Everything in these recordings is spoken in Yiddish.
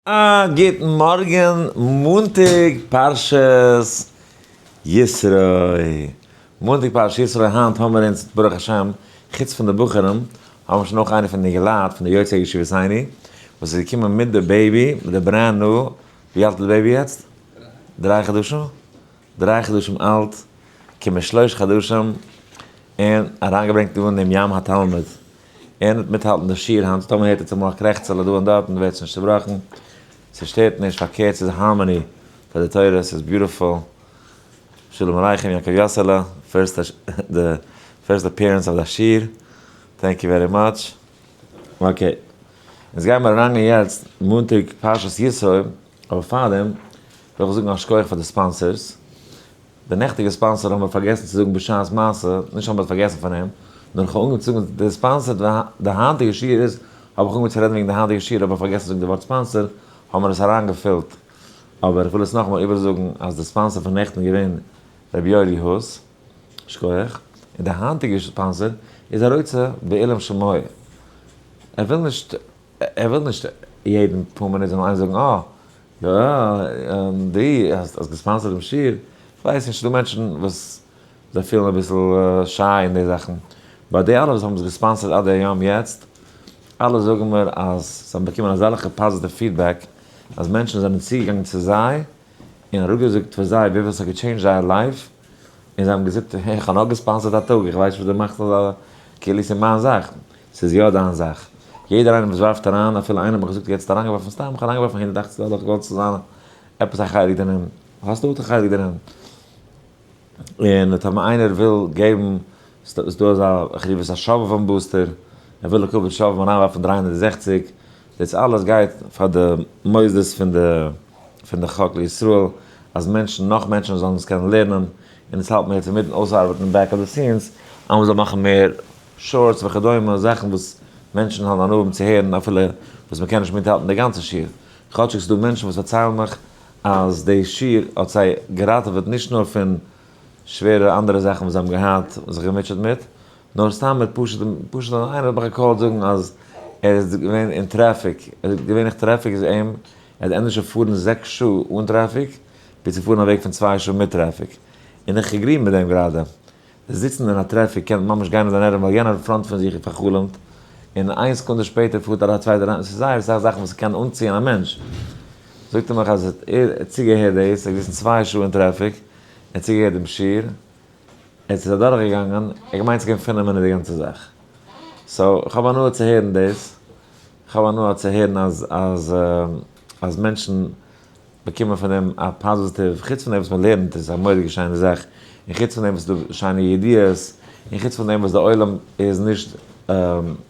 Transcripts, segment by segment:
א גוטן מארגן, מאנטאג פרשת יתרו. מאנטאג פרשת יתרו, היינט האמיר אונז ברוך השם, חוץ פון די בחורים, האבן שוין אויך איינער פון די אינגעלייט פון די יוצאי ישיבתינו, וואס איז געקומען מיט די baby, מיט די brand new, ווי אלט איז די baby יעצט? 3 חדשים? 3 חדשים אלט, קומען 3 חדשים, און אריינגעברענגט דא אין דעם ים התלמוד. ער וועט מיטהאלטן די שיעור היינט, טאמער הערט ער צומאל א קרעכצעלע דא און דארט און ווערט נישט צובראכן, ס'שטערט נישט, פארקערט ס'איז harmony פאר די תורה, ס'איז beautiful. שלום עליכם יעקב יאסעלע, first די first appearance אויף די שיעור, thank you very much. Okay, אונז גיימיר אריינגיין יעצט מאנטאג פרשת יתרו, אבער פארדעם וויל איך זאגן א שכוח פאר די sponsors. די נעכטיגע sponsor האבן מיר פארגעסן צו זאגן בשעת מעשה, נישט האבן מיר פארגעסן פון אים, נאר איך האב אנגעהויבן צו זאגן די sponsor די היינטיגע שיעור איז, האב איך אנגעהויבן צו רעדן וועגן די היינטיגע שיעור האב איך פארגעסן צו זאגן די ווארט sponsor, האבן מיר עס אריינגעפילט. אבער איך וויל עס נאכאמאל איבערזאגן אז די sponsor פון נעכטן איז געווען רבי יואלי האס, שכוח, און די היינטיגע sponsor איז הרוצה בעילום שמו. ער וויל נישט, ער וויל נישט יעדן פאר מינוט זאל איינער זאגן אה, יא, דו האסט גע sponsor ט דעם שיעור, כ'ווייס נישט, ס'דא מענטשן וואס זיי פילן אביסל shy אין די זאכן, but די אלע וואס האבן עס גע sponsor ט עד היום יעצט, אלע זאגן מיר אז זיי האבן באקומען אזעלכע positive feedback, אז מענטשן זענען צוגעגאנגען צו זיי און אראפגעזאגט פאר זיי וויפיל ס'האט גע change ט זייער life, און זיי האבן געזאגט, איך האב נאר גע sponsor ט א טאג, איך ווייס נישט וואס דו מאכסט אזא כאילו ס'איז מיין זאך. ס'איז יא דיין זאך. יעדער איינער וואס ווארפט אריין, אפילו איינער האט מיך געזאגט יעצט אריינגעווארפן סתם, איך האב אריינגעווארפן 180 דאלער, איך וואלט צו זיין עפעס א חלק דערין. האסט אויך א חלק דערין. און טאמער איינער וויל געבן, ס'איז דא אזא איך רוף עס א שובבים booster, ער וויל לכבוד שובבים אריינווארפן 360, דאס אלעס גייט פאר די מוסדות פון די פון די חק לישראל, אז מענטשן, נאך מענטשן זאלן עס קענען לערנען, און עס האלט מיר יעצט אינמיטן אויסארבעטן back of the scenes, אז מ'זאל מאכן מער shorts וכדומה, זאכן וואס מענטשן האבן הנאה האבן צו הערן אפילו וואס מ'קען נישט מיטהאלטן די גאנצע שיעור. כאטשיג ס'דא מענטשן וואס פארציילן מיך אז די שיעור האט זיי געראטעוועט נישט נאר פון שווערע אנדערע זאכן וואס זיי האבן געהאט און זיך געמוטשעט מיט, נאר סתם מיט פשוט פשוט איינער האט מיך גע call ט זאגן אז ער איז געווען אין טרעפיק, ער זאגט געווענליך טרעפיק איז אים, ער האט ענדערש געפארן 6 שעה אן טרעפיק ווי צו פארן א וועג פון 2 שעה מיט טרעפיק, און איך agree מיט דעם גראדע. זיצן אין א טרעפיק קען ממש גיין אין די נערוון ווייל יענער front פון זיך איז פאר'חלומ'ט, און איין סעקונדע שפעטער פארט א צווייטער אריין, ס'איז זייער אסאך זאכן וואס קען אנציען א מענטש. זאגט ער מיך אז ער האט צוגעהערט דאס, ער איז געזעסן 2 שעה אין טרעפיק, ער האט צוגעהערט דעם שיעור, ער איז אדורכגעגאנגען, ער האט געמיינט ס'איז געווען 5 מינוט די גאנצע זאך. So, איך האב הנאה צו הערן דאס, איך האב הנאה צו הערן אז אז אז מענטשן באקומען פון דעם א positive, חוץ פון דעם וואס מען לערנט איז א מורא'דיגע שיינע זאך, און חוץ פון דעם וואס ס'איז דא שיינע ידיעות, און חוץ פון דעם וואס די עולם איז נישט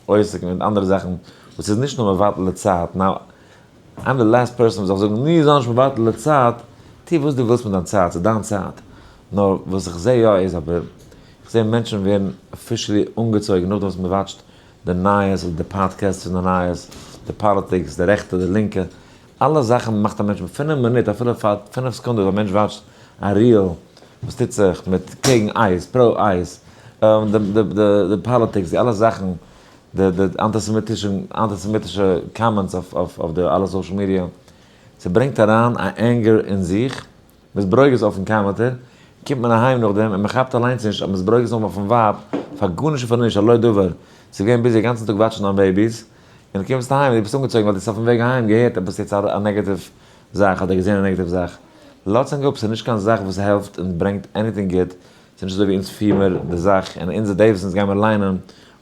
עוסק מיט אנדערע זאכן, וואס איז נישט נאר מבטל די צייט, now, I'm the last person וואס זאל זאגן, נו, זיי נישט מבטל די צייט, טו וואס דו ווילסט מיט דיין צייט, ס'איז דיין צייט. נאר וואס איך זע יא איז אבער, איך זע מענטשן ווערן officially אנגעצויגן נאכדעם וואס מען watch ט די נייעס אדער די podcast פון די נייעס, די politics, די רעכטע, די לינקע, אלע זאכן מאכט א מענטש מיט 5 מינוט, אפילו פאר 5 סעקונדעס א מענטש watch ט א reel וואס טוט זיך מיט קעגן ICE, pro ICE, די politics, די אלע זאכן, די אנטיסעמיטישע אנטיסעמיטישע comments אויף די אלע social media, ס'ברענגט אריין א anger אין זיך, מ'איז ברוגז אויפן קאמענטער, קומט מען אהיים נאכדעם און מ'כאפט אליינס נישט אז מ'איז ברוגז נאכדעם אויפן ווייב פאר גארנישט און פאר נישט, על לא דבר, ס'איז געווען busy אגאנצן טאג watch ן אן babies, און דו קומסט אהיים און דו ביסט אנגעצויגן ווייל דו האסט אויפן וועג אהיים געהערט עפעס יעצט א negative זאך אדער געזען א negative זאך. לאזטס ענק אפ, ס'איז נישט קיין זאך וואס העלפט און ברענגט anything גוט, ס'איז נישט אזוי ווי אונז פיר מיר די זאך און אונזער דעיס וואס אונז גיימיר ליינען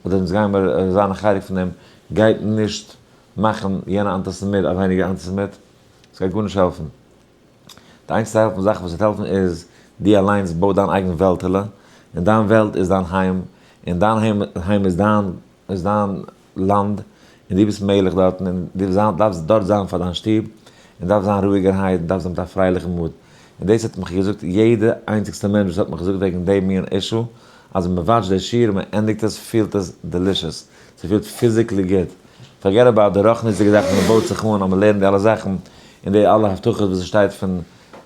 אדער אונז גיימיר זיין א חלק פון דעם גייט נישט מאכן יענע אנטיסעמיט א ווייניגער אנטיסעמיט, ס'גייט גארנישט העלפן. די איינציגסטע העלפן זאך וואס וועט העלפן איז דו אליינס בוי דיין אייגן וועלטעלע, און דיין וועלט איז דיין היים, און דיין היים איז דיין איז דיין לאנד, און דו ביסט מלך דארטן, און דו דארפסט דארט זיין פאר דיין שטוב, און דארפסט זיין רואיגערהייט, און דארפסט זיין מיט א פרייליכן mood. און דאס האט מיך געזאגט יעדע איינציגסטע מענטש וואס האט מיך געזאגט וועגן דעם מין issue, אז ווען מ'וואטשט די שיעור און מ'ענדיגט עס פילט עס delicious, ס'פילט physically גוט. Forget about די רוחניות'דיגע זאכן, מ'בויט זיך אן אז מ'לערנט די אלע זאכן, און די אלע הבטחות וואס עס שטייט פון,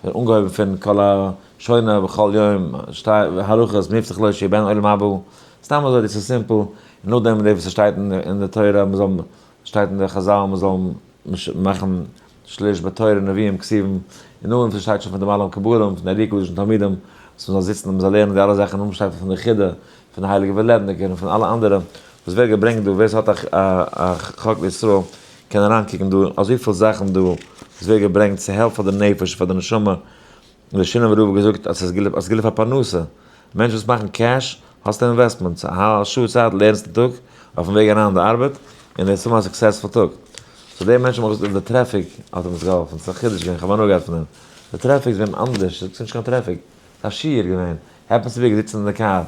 אנגעהויבן פון כל השונה בכל יום, הלכות, מובטח לו שיהיה בן עולם הבא, סתם אזוי דאס איז simple, און נאכדעם די וואס עס שטייט אין די תורה אז מ'זאל, שטייט אין די חזל אז מ'זאל מאכן. שליש בתורה נביאים כתובים, און נאכדעם פארשטייט שוין פון די בעלי מקובלים, פון די ארי הקדוש און תלמידים, וואס מ'זאל זיצן און מ'זאל לערנען די אלע זאכן, און שטייט פון די חידא, פון די הייליגע וועלעדניקער און פון אלע אנדערע, וואס ווערט געברענגט דא, ווער ס'האט א חק לישראל קען אריינקוקן דא, אזויפיל זאכן דא וואס ווערט געברענגט, ס'העלפט פאר די נפש, פאר די נשמה, דער שינאווער רב האט געזאגט אז ס'איז סגולה פאר פרנסה, מענטשן וואס מאכן cash, האסטו investments, א שעה צייט לערנסטו טאג, אויפן וועג אריין אין די ארבעט, און וועסט האבן א successful טאג. so די מענטשן האבן געזאגט אז די טרעפיק האט אים עס געהאלפן, ס'איז א חידוש געווען, כ'האב הנאה געהאט פון דעם. די טרעפיק איז געווען אנדערש, ס'איז נישט קיין טרעפיק, ס'איז א שיעור געווען, happens to be געזיצן אין די קאר.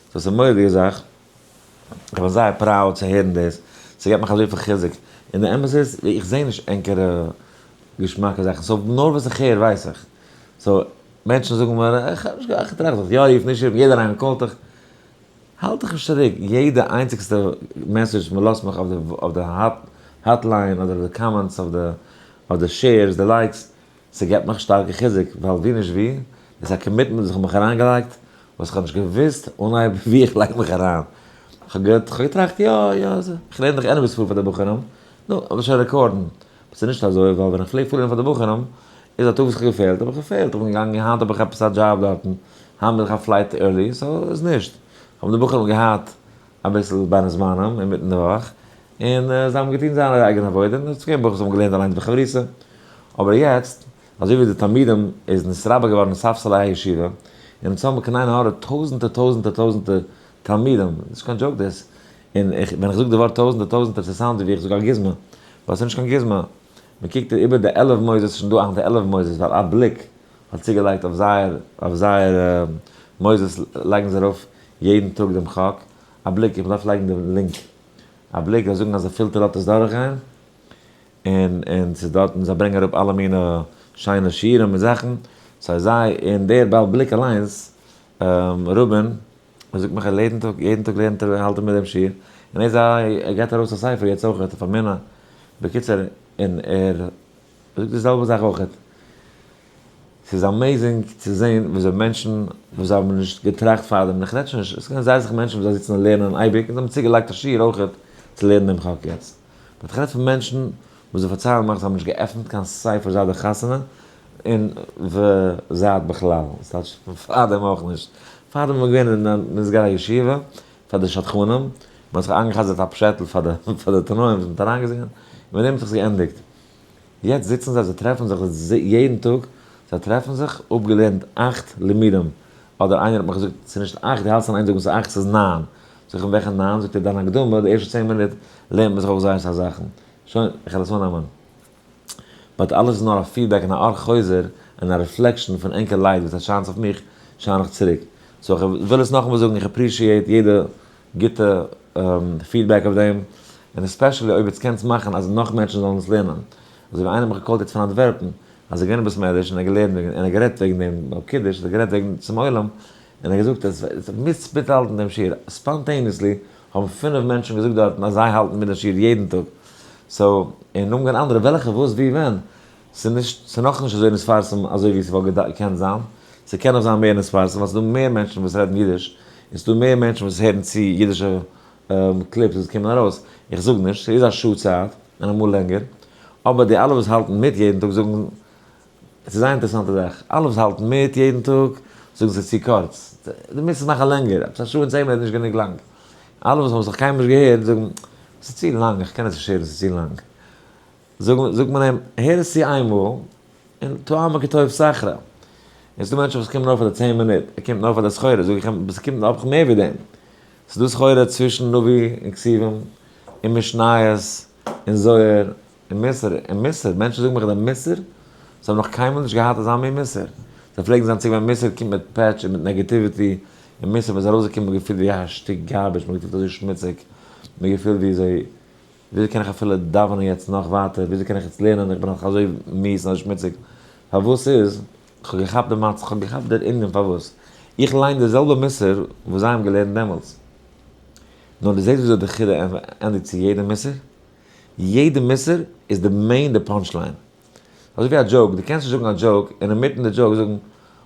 so ס'איז א מורא'דיגע זאך, כ'בין זייער proud צו הערן דאס, ס'געבט מיך אזויפיל חיזוק. און די אמת איז, איך זע נישט ענקערע געשמאקע זאכן, so נאר וואס איך הער ווייס איך. so מענטשן זאגן מיר, איך האב נישט געטראכט זיך יא רופן, נישט רופן, יעדער איינער call ט דיך. האלט דיך נישט צוריק, יעדע איינציגסטע message וואס מען לאזט מיך אויף די hotline אדער אויף די comments, אויף די shares, די likes, ס'געבט מיך שטארקע חיזוק, ווייל ווי נישט ווי, דאס איז א commitment וואס איך האב מיך אריינגעלייגט, וואס איך האב נישט געוואוסט אנהייב ווי איך לייג מיך אריין. איך האב געטראכט יא יא, איך לערן דאך anyways פאר פאר די בחורים, נו, לאמיר שוין record ן. אבער ס'איז נישט אזוי, ווייל ווען איך פלעג פארלערנען פאר די בחורים, איז א טאג וואס איך האב געפעלט, האב איך געפעלט, איך בין געגאנגען, היינט האב איך עפעס א דזשאב דארטן, היינט בין איך א flight early, so איז נישט. האבן די בחורים געהאט אביסל בין הזמנים אינמיטן די וואך, און זיי האבן געטון זייער אייגענע עבודה, און עס איז געווען בחורים וואס האבן געלערנט אליינס בחברותא. אבער יעצט, אזוי ווי די תלמידים איז נתרבה געווארן ספסלי הישיבה, און אונז האבן קיין עין הרע טויזענטער טויזענטער טויזענטער תלמידים, נישט קיין joke דאס, און איך ווען איך זאג די ווארט טויזענטער טויזענטער ס' sound ווי איך זאג א גוזמא, ווייל ס'איז נישט קיין גוזמא, מען קוקט איבער די 11 מוסדות, ס'איז שוין דא היינט 11 מוסדות, ווייל א בליק האט צוגעלייגט אויף זייער אויף זייער מוסדות לייגן זיי ארויף יעדן טאג דעם חק, א בליק, איך דארף לייגן דעם link, א בליק זיי זאגן אז די פילטער לאזט עס דורכגיין, און און ס'איז דארטן זיי ברענגען אראפ אלע מיני שיינע שיעורים און זאכן, סיי זיי און דער בעל בליק אליינס, רובין, ער זאגט מיך ער יעדן טאג יעדן טאג לערנט ער האלט ער מיט דעם שיעור, און ער איז א ער געבט ארויס א ספר יעצט אויכעט אויף אמונה, בקיצור און ער זאגט די זעלבע זאך אויכעט, ס'איז amazing צו זען וויאזוי מענטשן וואס זיי האבן נישט געטראכט פארדעם, און איך רעד שוין נישט, עס קענען זייער אסאך מענטשן וואס זיי זיצן און לערנען אייביג און זיי האבן צוגעלייגט א שיעור אויכעט צו לערנען דעם חק יעצט, but איך רעד פון מענטשן וואס זיי פארציילן מיך זיי האבן נישט געעפנט קיין ספר זייט די חתונה, און זייט בכלל, ס'טייטש פון פארדעם אויך נישט, פארדעם איז מען געווען אין מסגרת הישיבה פאר די שדכנים, מען האט זיך איינגע'חזר'ט א פשעטל פאר די פאר די תנאים וואס מען האט אריינגעזינגען, און מיט דעם האט זיך עס געענדיגט. יעצט זיצן זיי, זיי טרעפן זיך יעדן טאג, זיי טרעפן זיך, אפגעלערנט אכט לימודים, אדער איינער האט מיך געזאגט ס'איז נישט אכט, דו האלטסט אין איין זאגן ס'איז אכט, ס'איז ניין. זאג איך אים וועלכע ניין? זאגט ער דיין הקדמה, די ערשטע צען מינוט לערנט מען זיך אויך זייער אסאך זאכן. שוין, איך וועל עס אננעמען. but אלעס איז נאר א feedback און א אור חוזר און א reflection פון ענקער light וואס עס שיינט אויף מיך, שיין איך צוריק. so איך וויל עס נאכאמאל זאגן, איך appreciate יעדע גוטע feedback אויף דעם, און especially אויב עטס קענטס מאכן אז נאך מענטשן זאלן עס לערנען. אזוי ווי איינער האט מיך גע call ט יעצט פון אנטווערפן, אז ער איז געווען אין בית מדרש און ער האט געלערנט וועגן, און ער האט גערעדט וועגן דעם ביים קידוש, האט ער גערעדט וועגן צום עולם, און ער האט געזאגט אז עס מוזט מיטהאלטן דעם שיעור, spontaneously האבן פינף מענטשן געזאגט דארטן אז זיי האלטן מיט דעם שיעור יעדן טאג, so, און נאכדעם אנדערע וועלכע וואס ווי ווען, ס'איז נישט, ס'איז נאכנישט אזוי נתפרסם אזוי ווי ס'וואלט געקענט זיין, ס'קען נאך זיין מער נתפרסם ווייל ס'איז דא מער מענטשן וואס רעדן אידיש, און ס'איז דא מער מענטשן וואס הערן צו אידישע clips וואס קומען ארויס, איך זאג נישט, ס'איז א שעה צייט, און אמאל לענגער, אבער די אלע וואס האלטן מיט יעדן טאג זאגן, עס איז זייער אינטערעסאנטע זאך, אלע וואס האלטן מיט יעדן טאג זאגן ס'איז צו קורץ, דו מוזט עס מאכן לענגער, עפעס א שעה און צען מינוט איז נישט גענוג לאנג, אלע וואס האבן עס נאך קיינמאל נישט געהערט זאגן, ס'איז צו לאנג, איך קען עס נישט הערן, ס'איז צו לאנג. זאגט מען אים, הער עס צו איינמאל, און טועמה כטוב סחרה. און ס'דא מענטשן וואס קומען נאר פאר די 10 מינוט, ער קומט נאר פאר די סחורה, זאג איך אים, ס'קומט נאך מער ווי דעם. ס'דא סחורה צווישן נביא און כתובים, און משניות, און זוהר, און מוסר, און מוסר, מענטשן זאגן מיך די מוסר, זיי האבן נאך קיינמאל נישט געהאט אזא מין מוסר. זיי פלעגן זיין צוגעוואוינט מוסר קומט מיט פעטש און מיט negativity, און מוסר ווען ס'איז ארויסגעקומען האט מען געפילט ווי א שטיק garbage, מען האט געפילט אזוי שמוציג, מען האט געפילט ווי אזוי, וויאזוי קען איך אפילו דאווענען יעצט נאך ווייטער, וויאזוי קען איך יעצט לערנען, איך בין נאך אזוי מיאוס און אזוי שמוציג. פארוואס איז, איך האב געכאפט די מצב, איך האב געכאפט דער ענין פארוואס. איך ליין די זעלבע מוסר וואס זיי האבן געלערנט דעמאלטס. נאר דו זעסט וויאזוי די חידא ענדיגט צו יעדע מוסר? יעדע מוסר איז די main די punch line. אזוי ווי א joke, דו קענסט נישט זאגן א joke און אינמיטן די joke זאגן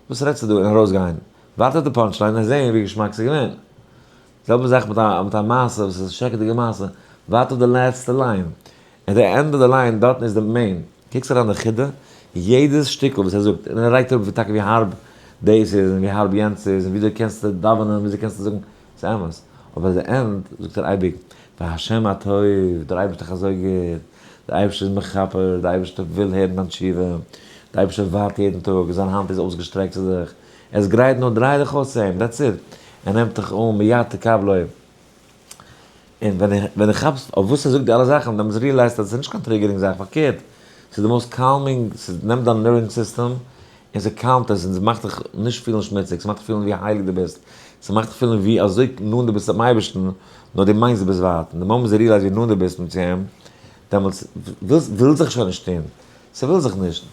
וואס רעדסטו דא און ארויסגיין. ווארט אויף די punch line און זען ווי געשמאק ס'איז געווען. זעלבע זאך מיט א מיט א מעשה וואס איז א שרעקעדיגע מעשה, ווארט אויף די לעצטע line. at the end of the line דארטן איז די main. קוקסט אריין די חידה, יעדעס שטיקל וואס ער זאגט, און ער לייגט אראפ טאקע ווי הארב דאס איז און ווי הארב יענץ איז און וויאזוי קענסטו דאווענען און וויאזוי קענסטו זאגן, ס'איז אמת. אבער at the end זאגט ער אייביג, והשם הטוב, דער אייבערשטער איז אזוי גוט, דער אייבערשטער איז מכפר, דער אייבערשטער וויל הערן דיין תשובה, דער אייבערשטער ווארט יעדן טאג, זיין האנט איז אויסגעשטרעקט צו דיך, ער איז גרייט נאר דריי דיך אויס צו אים, that's it, ער נעמט דיך אן מיד תקבלו. און ווען איך ווען איך כאפ אויף וואס ער זאגט די אלע זאכן, דעמאלטס realize ט אז עס איז נישט קיין triggering זאך, פארקערט, ס'איז די most calming, ס'נעמט דיין nerving system און ס' calm ט עס און ס'מאכט דיך נישט פילן שמוציג, ס'מאכט דיך פילן ווי הייליג דו ביסט, ס'מאכט דיך פילן ווי אזוי נאנט דו ביסט צום אייבערשטן, נאר דו מיינסט דו ביסט ווייט, און די מאמענט דו realize ווי נאנט דו ביסט צו אים, דעמאלטס וויל זיך שוין נישט טון, ס'וויל זיך נישט,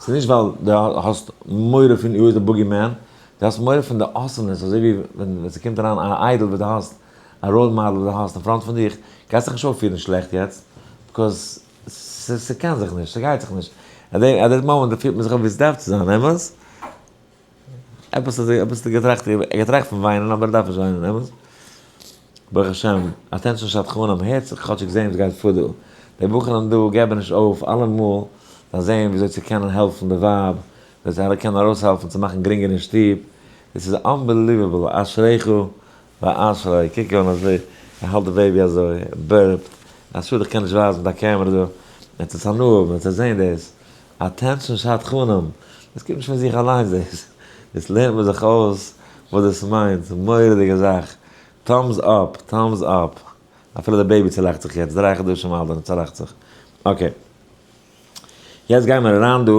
ס'איז נישט ווייל דו האסט מורא פון יו איז די boogie man, דו האסט מורא פון די awesomeness, אזוי ווי ווען ס'קומט אריין א idol וואס דו האסט, א role model וואס דו האסט אין front פון דיך, גייסט זיך נישט אויפפירן שלעכט יעצט, because ס'קען זיך נישט, ס'גייט זיך נישט. at that moment פירט מען זיך אויף ווי ס'דארף צו זיין, אמת? עפעס האט ער, עפעס האט ער געטראכט, ער האט געטראכט פון וויינען אבער ער דארף נישט וויינען, אמת? ברוך השם, attention שדכנים, הערט זיך כאטשיג זעהן וואס גייט פאר דא. די בחורים דא געבן נישט אויף, אלעמאל זיי זעהן וויאזוי צו קענען העלפן די ווייב, וויאזוי זיי קענען ארויסהעלפן צו מאכן גרינגער אין שטוב, דאס איז unbelievable, אשריך ואשרי, קוק אן אזוי, ער האלט די baby אזוי, ער burp ט, א שאד איך קען נישט ווייזן מיט א קעמרע דא, עטס עס הנאה האבן, עטס זעהן דאס, attention שדכנים, דאס קומט נישט פון זיך אליינס דאס, דאס לערנט מען זיך אויס וואס דאס מיינט, מורא'דיגע זאך, thumbs up, thumbs up, אפילו די baby צולאכט זיך יעצט, 3 חדשים אלט און צולאכט זיך, okay. יעצט גייען מיר אריין דא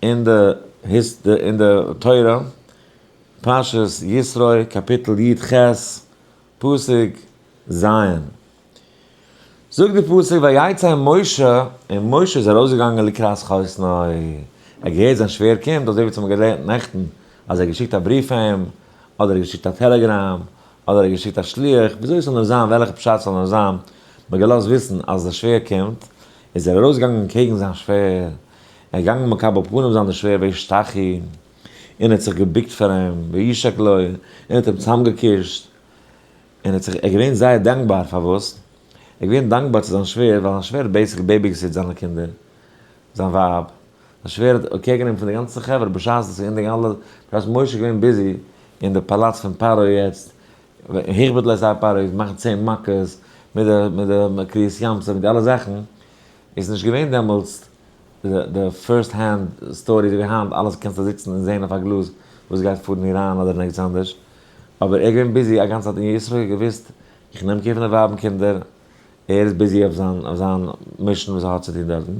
אין די אין די תורה, פרשת יתרו, קאפיטל י ח, פסוק ז'. זאגט די פסוק ויצא משה, און משה איז ארויסגעגאנגען לקראת חותנו, ער האט געהערט זיין שווער קומט, אזוי ווי אונז האבן געלערנט נעכטן, אז ער האט געשיקט א בריוו פאר אים, אדער ער האט געשיקט א טעלעגראם, אדער ער האט געשיקט א שליח, וויאזוי עס זאל נאר זיין, וועלכע פשט ס'זאל נאר זיין, מ'האט געלאזט וויסן אז דער שווער קומט, איז ער ארויסגעגאנגען קעגן זיין שווער, ער איז געגאנגען מקבל פנים זיין די שווער וישתחו, און ער האט זיך געבוקט פאר אים, וישק לו, און ער האט אים צוזאמגעקושט, און ער האט זיך, ער איז געווען זייער דאנקבאר, פארוואס? ער איז געווען דאנקבאר צו זיין שווער, ווייל זיין שווער האט basically babysit זיינע קינדער, זיין ווייב, זיין שווער האט care גענומען פון די גאנצע חברה בשעת עס איז אין די אלע, בשעת משה איז געווען busy אין די פאלאץ פון פרעה יעצט, הכביד לו את יד פרעה, מאכן 10 מכות, מיט די מיט די קריעת ים סוף, מיט די אלע זאכן, איז נישט געווען דעמאלטס די first hand story אזוי ווי היינט, אלעס קענסטו זיצן און זען אויף א גלאז וואס גייט פאר אין איראן אדער אין ערגעץ אנדערש, אבער ער איז געווען busy א גאנצע צייט און יתרו האט געוואוסט איך נעם care פון די ווייב און קינדער, ער איז busy אויף זיין אויף זיין mission וואס ער האט צו טון דארטן,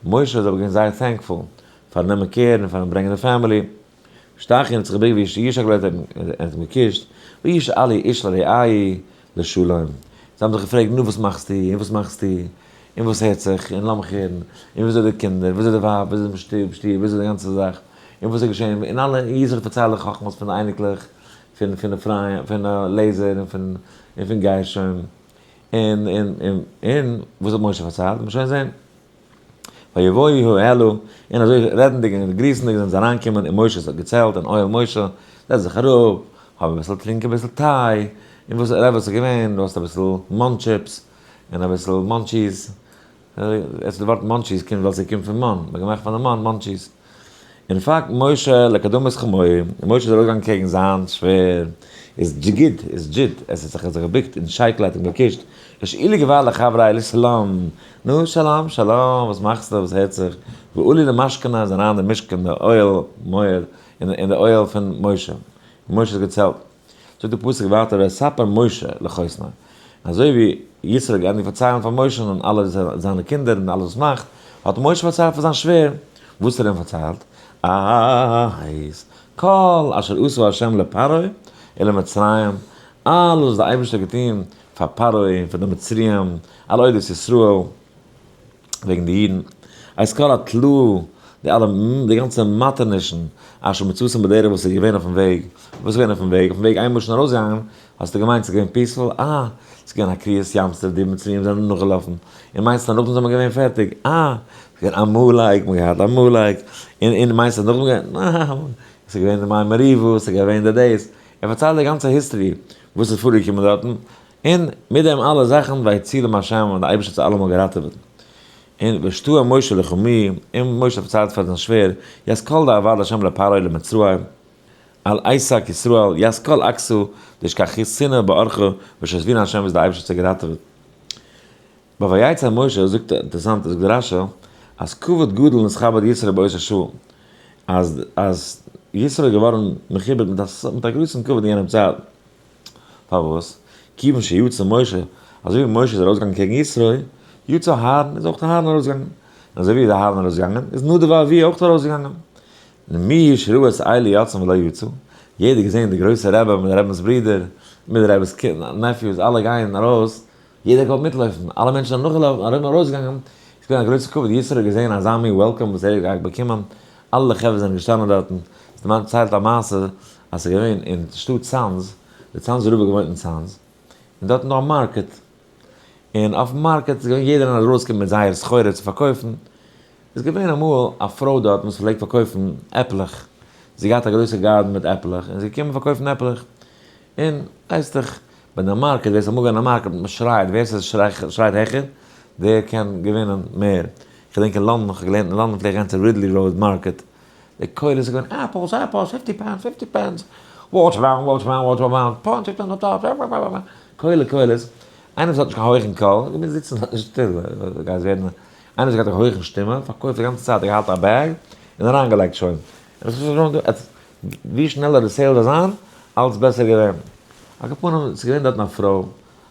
משה איז אבער געווען זייער thankful פארן נעמען care און פארן ברענגען די family, שטאך און האט זיך געבוקט וישק לו ער האט אים געקושט, וישאלו איש לרעהו לשלום, זיי האבן זיך געפרעגט נו וואס מאכסטו און וואס מאכסטו און וואס הערט זיך און לאמיך הערן און וויאזוי די קינדער וויאזוי די ווייב וויאזוי די שטוב שטוב וויאזוי די גאנצע זאך און וואס איז געשען און אלע און יתרו האט פארציילט די חכמות פון די אייניקלעך פון פון אפרים פון אליעזר און פון און פון גרשון און און און און וואס האט משה פארציילט מ'וועט שוין זען. ויבואו האהלה, און אזוי רעדנדיג און גריסנדיג זענען זיי אריינגעקומען אין משה'ס געצעלט אין אוהל משה, זעץ זיך אראפ, האב אביסל טרינק אביסל טיי, און וואס רבי וואס איז געווען, דו האסט אביסל munchips, און אביסל munchies, עס די ווארט munchies קומט ווייל ס'קומט פון מן, מ'האט געמאכט פון די מן munchies. און פאקט משה לקדמת חמיו, און משה איז ארויסגעגאנגען קעגן זיין שווער, איז דזשיגיד, איז דזשיד, עס האט זיך זיך געבוקט און שייקל האט אים געקושט, ושאילו גבר לחברי לשלום, נו, שלום, שלום, וואס מאכסטו, וואס הערט זיך, ועלו למשכנה, איז אריין אין די משכן, די אוהל מועד, אין די אוהל פון משה, און משה איז געצעלט. זאגט די פסוק ווייטער ויספר משה לחותנו, אזוי ווי יתרו האט געענדיגט פארציילן פאר משה און אלע זיינע קינדער און אלעס וואס מאכט, האט משה פארציילט פאר זיין שווער, וואס האט ער אים פארציילט? את כל אשר עשה ה' לפרעה ולמצרים, אלעס וואס דער אייבערשטער האט געטון פאר פרעה און פאר די מצריים, על אודות ישראל, וועגן די אידן, את כל התלאה, די אלע, די גאנצע מאטערנישן, אשר מצאתם בדרך וואס איז געווען אויפן וועג, וואס איז געווען אויפן וועג? אויפן וועג איינמאל שוין ארויסגעגאנגען, האסטו געמיינט ס'איז געווען peaceful? אה, ס'איז געווען א קריעת ים סוף, די מצריים זענען נאכגעלאפן, און מיינסט אז נאכדעם זענען מיר געווען פערטיג? אה, ס'איז געווען עמלק, מ'האט געהאט עמלק, און און מיינסט אז נאכדעם געווען, אה, ס'איז געווען די מי מריבה, ס'איז געווען די דאס, ער פארציילט די גאנצע history וואס איז פארגעקומען דארטן, און מיט דעם אלע זאכן ויצילם השם און די אייבערשטער האט זיי אלעמאל געראטעוועט. און ושתוה משה לחמי, און משה האט פארציילט פאר זיין שווער, ית כל דעבד השם לפרעה למצרים, על עסק ישראל, ית כל עקסו, דאשכחתינא באורחא, ושזבינא השם איז די אייבערשטער האט זיי געראטעוועט. ביי ויצא משה זאגט אינטערעסאנט זאגט רשי אז כבוד גדול נתכבד יתרו באותה שעה, אז אז יתרו איז געווארן מכובד מיט א מיט א גרויסן כבוד אין יענעם צייט, פארוואס? כיוון שיצא משה, אזוי ווי משה איז ארויסגעגאנגען קעגן יתרו, יצא אהרן, איז אויך אהרן ארויסגעגאנגען, און אזוי ווי איז אהרן ארויסגעגאנגען, איז נדב ואביהוא אויך ארויסגעגאנגען. ומי שראה את אלה יוצאים ולא יצא, יעדער געזען די גרויסע רבי מיט די רבינ'ס ברודער, מיט די רבי'ס nephews, אלע גייען ארויס, יעדער האט געוואלט מיטלויפן, אלע מענטשן זענען נאכגעלאפן, ארום ארויסגעגאנגען, ס'איז געווען א גרויסע כבוד, יתרו האט געזען אזא מין welcome וואס ער האט באקומען, אלע חברה זענען געשטאנען דארטן, ס'דערציילט א מעשה אז ס'איז געווען אין שטאט צאנז, די צאנזער רב האט געוואוינט אין צאנז, און דארטן דא א market, און אויפן market איז געווען יעדער איינער ארויסגעקומען מיט זייער סחורה צו פארקויפן, איז געווען אמאל א פרוי דארטן וואס פלעגט פארקויפן עפלעך, זי האט געהאט א גרויסע גארדן מיט עפלעך, און זי איז געקומען פארקויפן עפלעך, און ווייסט דאך ביי די market, ווער ס'איז אמאל געווען אין א market, מען שרייט, ווער ס'שרייט העכער, דער קען געווינען מער. כ'געדענק אין לאנדאן, כ'האב געלערנט אין לאנדאן פלעג איך גיין צו Ridley Road Market, די קולות איז געווען apples, apples, fifty pence, fifty pence, watermelon, watermelon, watermelon, פאונד, קולות קולות, איינער וואס האט נישט קיין הויכן קול, האט געמוזט זיצן דארט שטיל, גייסט ווערן, איינער וואס האט געהאט א הויכן שטימע, פארקויפט די גאנצע צייט, האט געהאט א bag, און אריינגעלייגט שוין. ווי שנעלער די sale זאל זיין, אלץ בעסער געווען. על כל פנים, ס'איז געווען דארטן א פרוי,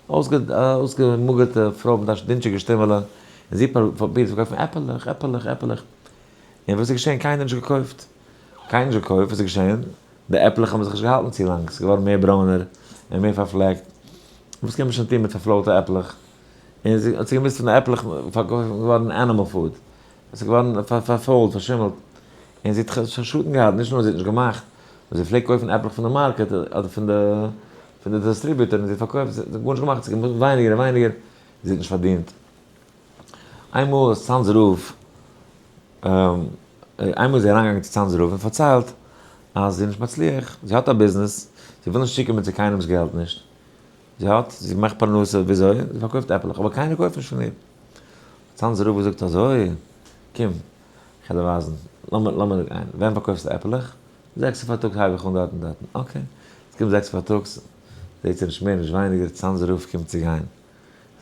אויסגעמאגערטע פרוי מיט א דינטשיגע שטימעלע, און זי פרובירט צו פארקויפן עפעלעך, עפעלעך, עפעלעך. און וואס איז געשען? קיינער האט נישט געקויפט. קיינער נישט געקויפט, וואס איז געשען? די עפלעך האבן זיך נישט געהאלטן צו לאנג, ס'איז געווארן מער ברוינער און מער פארפלעקט. וואס קען מען שוין טון מיט פארפוילטע עפלעך? און זי האט זיך געמוזט פון די עפלעך פארקויפן, געווארן animal food. עס איז געווארן פארפוילט, פארשימלט. און זי האט שאדן געהאט, נישט נאר זי האט נישט געמאכט, נאר זי פלעגט קויפן עפלעך פון די market אדער פון די פון די distributor און זי האט פארקויפט, זי האט גארנישט געמאכט, זי האט געמאכט ווייניגער און ווייניגער, זי האט נישט פארדינט. איינמאל איז צאנזער רב, איינמאל איז זי אריינגעגאנגען צו צאנזער רב און פארציילט אז זי איז נישט מצליח, זי האט א ביזנעס, זי וויל נישט צוקומען צו קיינעמס געלט נישט, זי האט, זי מאכט פרנסה, וויאזוי? זי פארקויפט עפלעך, אבער קיינער קויפט נישט פון איר. צאנזער רב געזאגט אזוי, קום, כ'על דיר ווייזן, לאמיר לאמיר גיין, ווען פארקויפסטו עפעלעך? זעקסע פארטאגס הייב איך אן דארט און דארטן, okay, עס קומט זעקס פארטאגס, זעט זי נישט מער נישט ווייניגער, צאנזער רב קומט צו גיין,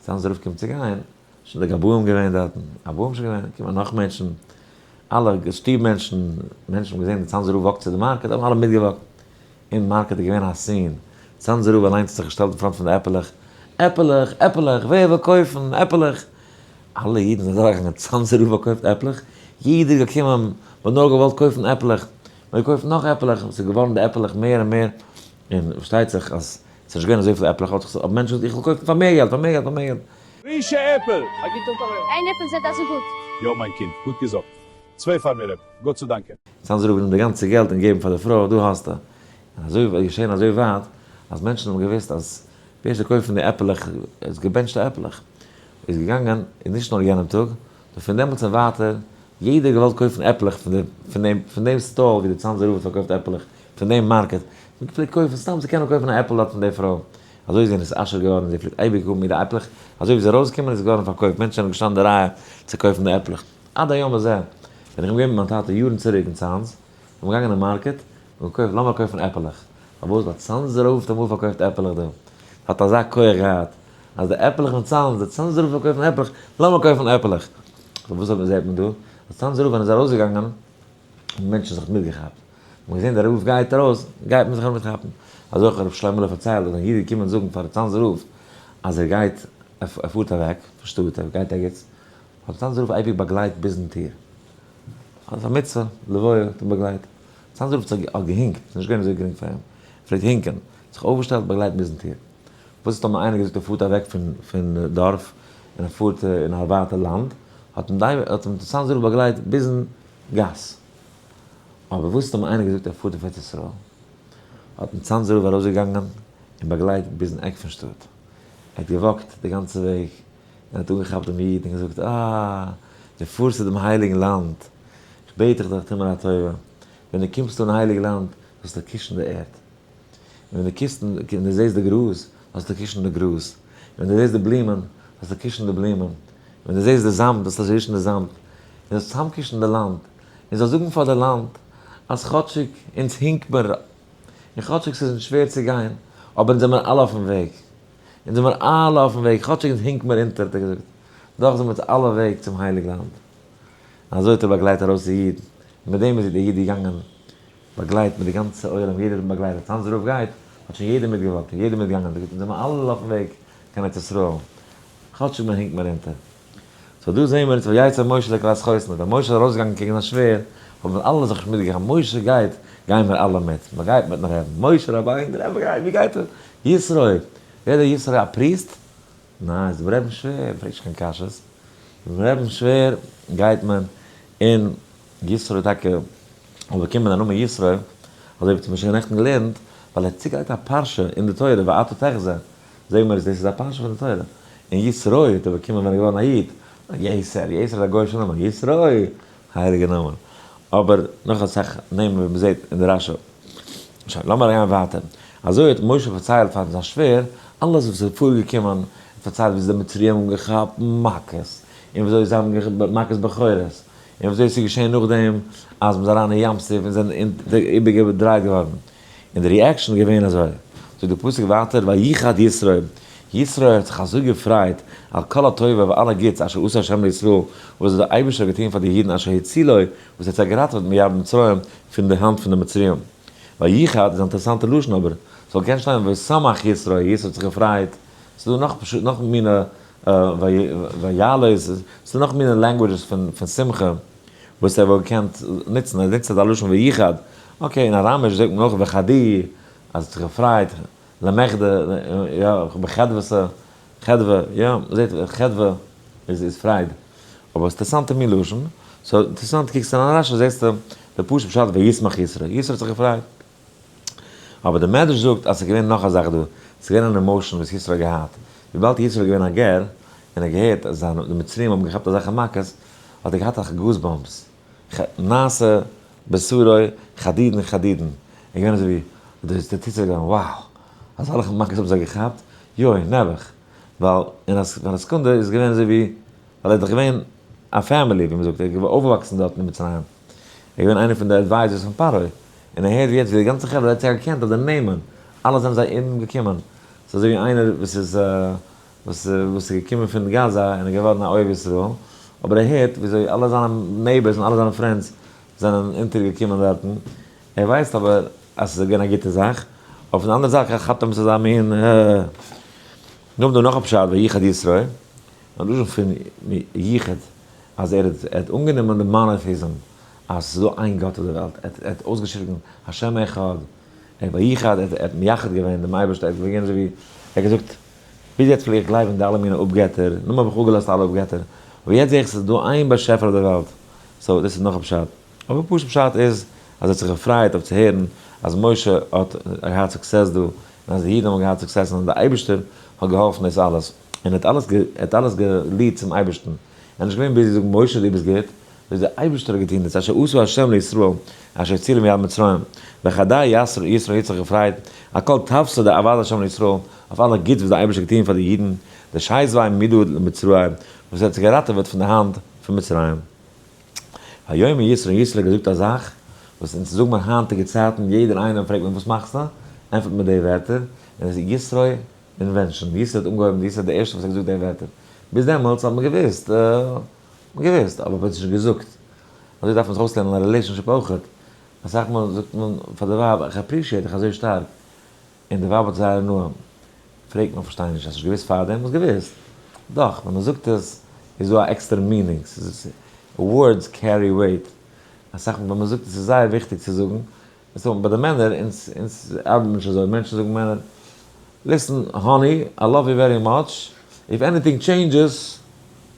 צאנזער רב קומט צו גיין, שוין די גבאים געווען דארטן, גבאים שוין געווען, קומען נאך מענטשן, אלע שטוב מענטשן, מענטשן האבן געזען די צאנזער רב walk ט צו די market, האבן אלע מיטגע walk ט, אין market איז געווען א scene, צאנזער רב אליינס האט זיך געשטעלט אין front פון די עפעלעך, עפעלעך, עפעלעך, ווער וויל קויפן עפעלעך? אלע אידן זענען דורכגעגאנגען, צאנזער רב פארקויפט עפלעך? יעדער איז געקומען, מען האט נאר געוואלט קויפן עפלעך, מען האט געקויפט נאך עפלעך, עס איז געווארן די עפלעך מער און מער, און פארשטייט זיך אז עס איז נישט געווען אזויפיל עפלעך, האבן מענטשן געזאגט איך וויל קויפן פאר מער געלט, פאר מער געלט, פאר מער געלט. פרישע עפל! א גוטן טאג. איין עפל זעט אזוי גוט. יא מיין קינד, גוט געזאגט. צוויי פאר מיר עפל, גאט צו דאנקען. צאנזער רב גענומען די גאנצע געלט און געגעבן פאר די פרוי, דא האסטו. און אזוי איז געשען אזוי ווייט, אז מענטשן האבן געוואוסט אז ווער ס'קויפט פון די עפעלעך איז געבענטשטע עפעלעך. איז געגאנגען, און נישט נאר יענעם טאג, נאר פון דעמאלטס און ווייטער, יעדער האט געוואלט קויפן עפלעך פון די, פון דעם, פון דעם stall ווי דער צאנזער רב האט פארקויפט עפעלעך, פון דעם market. מען פלעגט קויפן סתם צו קענען קויפן א עפל דארט פון די פרוי. אזוי איז זי נתעשר געווארן, זי פלעגט אייביג האבן אירע עפלעך, אזוי ווי זי איז ארויסגעקומען איז געווארן פארקויפט, מענטשן זענען געשטאנען די רייע צו קויפן די עפלעך. עד היום הזה, ווען איך בין געווען מיט מיין טאטע יארן צוריק אין צאנז, זענען מיר געגאנגען אין market, און געקויפט, לאמיר קויפן עפעלעך. פארוואס? ווייל צאנזער רב האט אמאל פארקויפט עפעלעך דא. האט אזא כח געהאט, אז די עפעלעך פון צאנז, די צאנזער רב פארקויפן עפעלעך, לאמיר קויפן עפעלעך. פארוואס זעט מען דא? אז צאנזער רב ווען ער איז ארויסגעגאנגען, האבן מענטשן זיך מיטגעכאפט. מען האט געזען דער רב גייט ארויס, גייט מען זיך אויך מיטכאפן. אזוי אויך האט רבי שלמה'לע פארציילט אז א איד איז געקומען זאגן פאר צאנזער רב אז ער גייט, ער פארט אוועק פון שטאט, ער גייט ערגעץ, האט צאנזער רב אייביג באגלייט ביזן טיר. אלס א מצוה, לוויה האט אים באגלייט. צאנזער רב האט זיך געהינקט, ס'איז נישט געווען אזוי גרינג פאר אים, ער פלעגט הינקען, זיך אויפגעשטעלט באגלייט ביזן טיר. וואס איז טאמער איינער געזאגט ער פארט אוועק פון פון דארף און ער פארט אין א ווייטע לאנד, האט אים האט אים צאנזער רב באגלייט ביזן גאס. אבער וואס איז טאמער איינער געזאגט ער פארט אויף ארץ ישראל, האט אים צאנזער רב ארויסגעגאנגען און באגלייט ביזן עק פון שטאט. ער האט גע walk ט די גאנצע וועג און האט אנגעכאפט דעם איד און געזאגט, אה, דו פארסט צו דעם הייליגן לאנד, איך בעט דיך דאך, טו מיר א טובה, ווען דו קומסט אן הייליג לאנד, זאלסטו קושן די ערד. און ווען דו קוסט און דו זעסט די גראז, זאלסטו קושן די גראז. און ווען דו זעסט די בלומען, זאלסטו קושן די בלומען. ווען דו זעסט די זאמד, זאלסטו רישן די זאמד, און זאלסט צוזאמקושן די לאנד, און זאלסט זאגן פאר די לאנד, אז כאטשיג אונז הינק מיר, און כאטשיג ס'איז אונז שווער צו גיין, אבער אונז זעמיר אלע אויפן וועג. אונז זעמיר אלע אויפן וועג, כאטשיג אונז הינק מיר אונטער, האט ער געזאגט, דאך זעמיר אונז אלע וועג צום הייליג לאנד. און אזוי האט ער באגלייט ארויס די איד, און מיט דעם איז די איד געגאנגען באגלייט מיט די גאנצע עולם, יעדער האט אים באגלייט, אז צאנזער רב גייט, האט שוין יעדער מיטגעוואקט, און יעדער מיטגעגאנגען, האט ער געזאגט, אונז זעמיר אלע אויפן וועג קיין ארץ ישראל, כאטשיג מען הינקט מיר אונטער. so דא זעהן מיר אונז ויצא משה לקראת חותנו, ווען משה איז ארויסגעגאנגען קעגן זיין שווער, האבן אלע זיך נישט מיטגעגאנגען, משה גייט, גייען מיר אלע מיט, מען גייט מיטן רעבן, משה רבינו, דער רבי גייט, ווי גייט ער? יתרו, ווער דער יתרו, א priest? ניין, איז דעם רעבן שווער, מען פרעגט נישט קיין קשיות, דעם רעבן שווער גייט מען, און יתרו טאקע האט באקומען א נאמען יתרו, אזוי ווי מ'האט שוין נעכטן געלערנט, ווייל ער האט צוגעלייגט א פרשה אין די תורה, ואתה תחזה, זעהן מיר אז דאס איז א פרשה פון די תורה, און יתרו האט ער באקומען ווען ער איז געווארן א איד, יתר, יתר איז א גוי'אישע נאמען, יתרו, הייליגע נאמען, אבער נאך אסאך נעמען ווי מ'זעהט אין די רש"י. שוין, לאמיר גיין ווייטער. אזוי האט משה פארציילט פאר זיין שווער אלעס וואס איז פארגעקומען, ער האט פארציילט וויאזוי די מצריים האבן געכאפט מכות, און וויאזוי זיי האבן געכאפט מכות בכורות, און וויאזוי עס איז געשען נאכדעם אז מ'איז אריין אין ים סוף און זענען איבערגעדרייט געווארן. און די reaction איז געווען אזוי, זאגט די פסוק ווייטער ויחד יתרו, יתרו האט זיך אזוי געפרייט על כל הטובה אויף אלע גוטס אשר עשה ה' לישראל, וואס דער אייבערשטער האט געטון פאר די אידן אשר הצילו, וואס ער האט זיי געראטעוועט מיד מצרים, פון די האנט פון די מצריים. ויחד איז א אינטערעסאנטע לשון אבער ס'זאל קענען שטיין וישמח יתרו, יתרו האט זיך געפרייט, ס'איז דא נאך פשוט נאך מינע ויעלה, ס'איז דא נאך מינע languages פון שמחה וואס ער וואלט געקענט נוצן, ער נוצט אזא לשון ויחד, okay אין אראמיש זאגט מען אויך וחדי אז האט זיך געפרייט, למחדה, יא, בחדוותא, חדוה, יא, מ'זעט חדוה איז פרייד, אבער ס'איז אינטערעסאנטע מין לשון, so אינטערעסאנט קוקסט אריין אין רש"י זעסטו די פשוט פשט וישמח יתרו, יתרו האט זיך געפרייט. אבער די מדרש זאגט אז ס'איז געווען נאך א זאך דא, ס'איז געווען אן emotion וואס יתרו האט געהאט, וויבאלד יתרו איז געווען א גר, און ער האט געהערט אז זיינע די מצריים האבן געכאפט אזעלכע מכות, האט ער געהאט אזעלכע goosebumps, נעשה בשרו חדידין חדידין, ער איז געווען אזוי ווי, דאס איז די טיצער געווארן, wow! אזעלכע מכות האבן זיי געכאפט, יוי, נעבעך, ווייל אין א סעקונדע איז געווען אזוי ווי, ווייל ער איז דאך געווען א family, ווי מ'זאגט, ער איז אויפגעוואקסן דארט אין מצרים, ער איז געווען איינער פון די advisors פון פרעה, און ער הערט יעצט ווי די גאנצע חברה האט זיך געקענט אויף די נעמען, אלע זענען זיי אומגעקומען, ס'איז אזוי ווי איינער וואס איז וואס וואס איז געקומען פון גאזא און איז געווארן א אוהב ישראל, אבער ער הערט וויאזוי אלע זיינע neighbors און אלע זיינע friends זענען אונטערגעקומען דארטן, ער ווייסט אבער אז ס'איז געווען א גוטע זאך, אבער פון די אנדערע זייט כאפט אים עס אזא מין אה. נאכדעם דא נאך א פשט ויחד יתרו, א לשון פון יחוד, אז ער האט אנגענומען די monotheism אז ס'איז דא איין גאט אויף די וועלט, ער האט אויסגעשריגן השם אחד, ער ויחד, ער האט מייחד געווען דעם אייבערשטער, ער האט געווען אזוי ווי, ער האט געזאגט, ביז יעצט פלעג איך גלייבן אין די אלע מיני אפגעטער, נאכדעם האב איך אפגעלאזט אלע אפגעטער, אבער יעצט זע איך ס'איז דא איין באשעפער אויף די וועלט, so דאס איז נאך א פשט. אבער פשוט פשט איז אז ער האט זיך געפרייט אויף צו הערן אז משה האט געהאט success דא, און אז די אידן האבן געהאט success און אז דער אייבערשטער האט געהאלפן דאס אלעס, און ער האט אלעס ער האט אלעס געליעדט צום אייבערשטן, ער איז נישט געווען busy זאגן משה דו ביסט גוט, דאס דער אייבערשטער האט געטון דאס אשר עשה ה' לישראל אשר הצילם מיד מצרים, וחדי יתרו יתרו האט זיך געפרייט על כל טבתא דעבד ה' לישראל, אויף אלע גוטס וואס דער אייבערשטער האט געטון פאר די אידן, דשזביה מידא למצרים, וואס ער האט זיי געראטעוועט פון די האנט פון מצרים. ויאמר יתרו יתרו האט געזאגט א זאך וואס אונז זאגן מיר היינטיגע צייטן, יעדער איינער פרעגט מען וואס מאכסטו, ענטפערט מען די ווערטער, און עס איז יתרו invention, יתרו האט אנגעהויבן, יתרו איז דער ערשטער וואס האט געזאגט די ווערטער, ביז דעמאלטס האט מען געוואוסט, מען געוואוסט, אבער מען האט עס נישט געזאגט, אזוי דארף מען זיך אויסלערנען אין א relationship אויכעט, אסאך מאל זאגט מען פאר די ווייב איך appreciate דיך אזוי שטארק, און די ווייב האט זייער הנאה, פרעגט מען פארשטיי נישט, האסט נישט געוואוסט פארדעם? האסט געוואוסט? דאך, ווען מען זאגט עס איז דא א עקסטערע meaning, ס'איז words carry weight, אסאך מאל ווען מען זאגט עס איז זייער וויכטיג צו זאגן, so ביי די מענער, אונז אונז ארבעט מען נישט אזוי, מענטשן זאגן מענער, listen honey, I love you very much, if anything changes,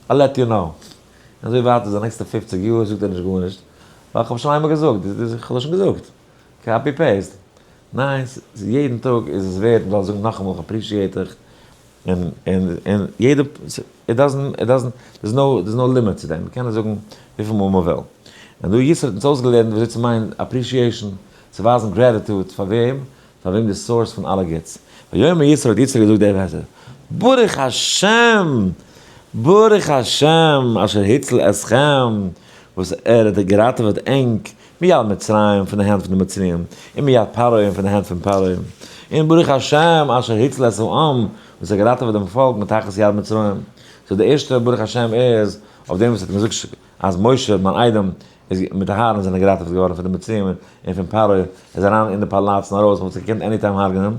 I let you know. און אזוי ווייטער די נעקסטע 50 יאר זאגט ער נישט גארנישט, ווייל כ'האב שוין איינמאל געזאגט, כ'האב דאס שוין געזאגט, copy paste. ניין, יעדן טאג איז עס ווערט מ'זאל זאגן נאכאמאל איך appreciate דיך, און און און יעדע, it doesn't, it doesn't, there's no, there's no limit צו דעם, מ'קען עס זאגן וויפיל מאל מ'וויל. און דא יתרו האט אונז אויסגעלערנט וויאזוי צו מיינען appreciation, צו ווייזן gratitude פאר וועם? פאר וועם די source פון אלע גוטס. ויאמר יתרו האט יתרו געזאגט די ווערטער, ברוך השם! ברוך השם אשר הציל אתכם, וואס ער האט געראטעוועט ענק מיד מצרים פון די הענט פון די מצריים, און מיד פרעה און פון די הענט פון פרעה, און ברוך השם אשר הציל את העם, וואס ער האט געראטעוועט דעם פאלק מתחת יד מצרים. so די ערשטע ברוך השם איז אויף דעם וואס ער האט געזאגט אז משה מיין איידעם איז מיט אהרן זענען געראטעוועט געווארן פון די מצריים און פון פרעה, ער איז אריין אין די פאלאץ און ארויס, מען האט זיך געקענט anytime הרג'נען,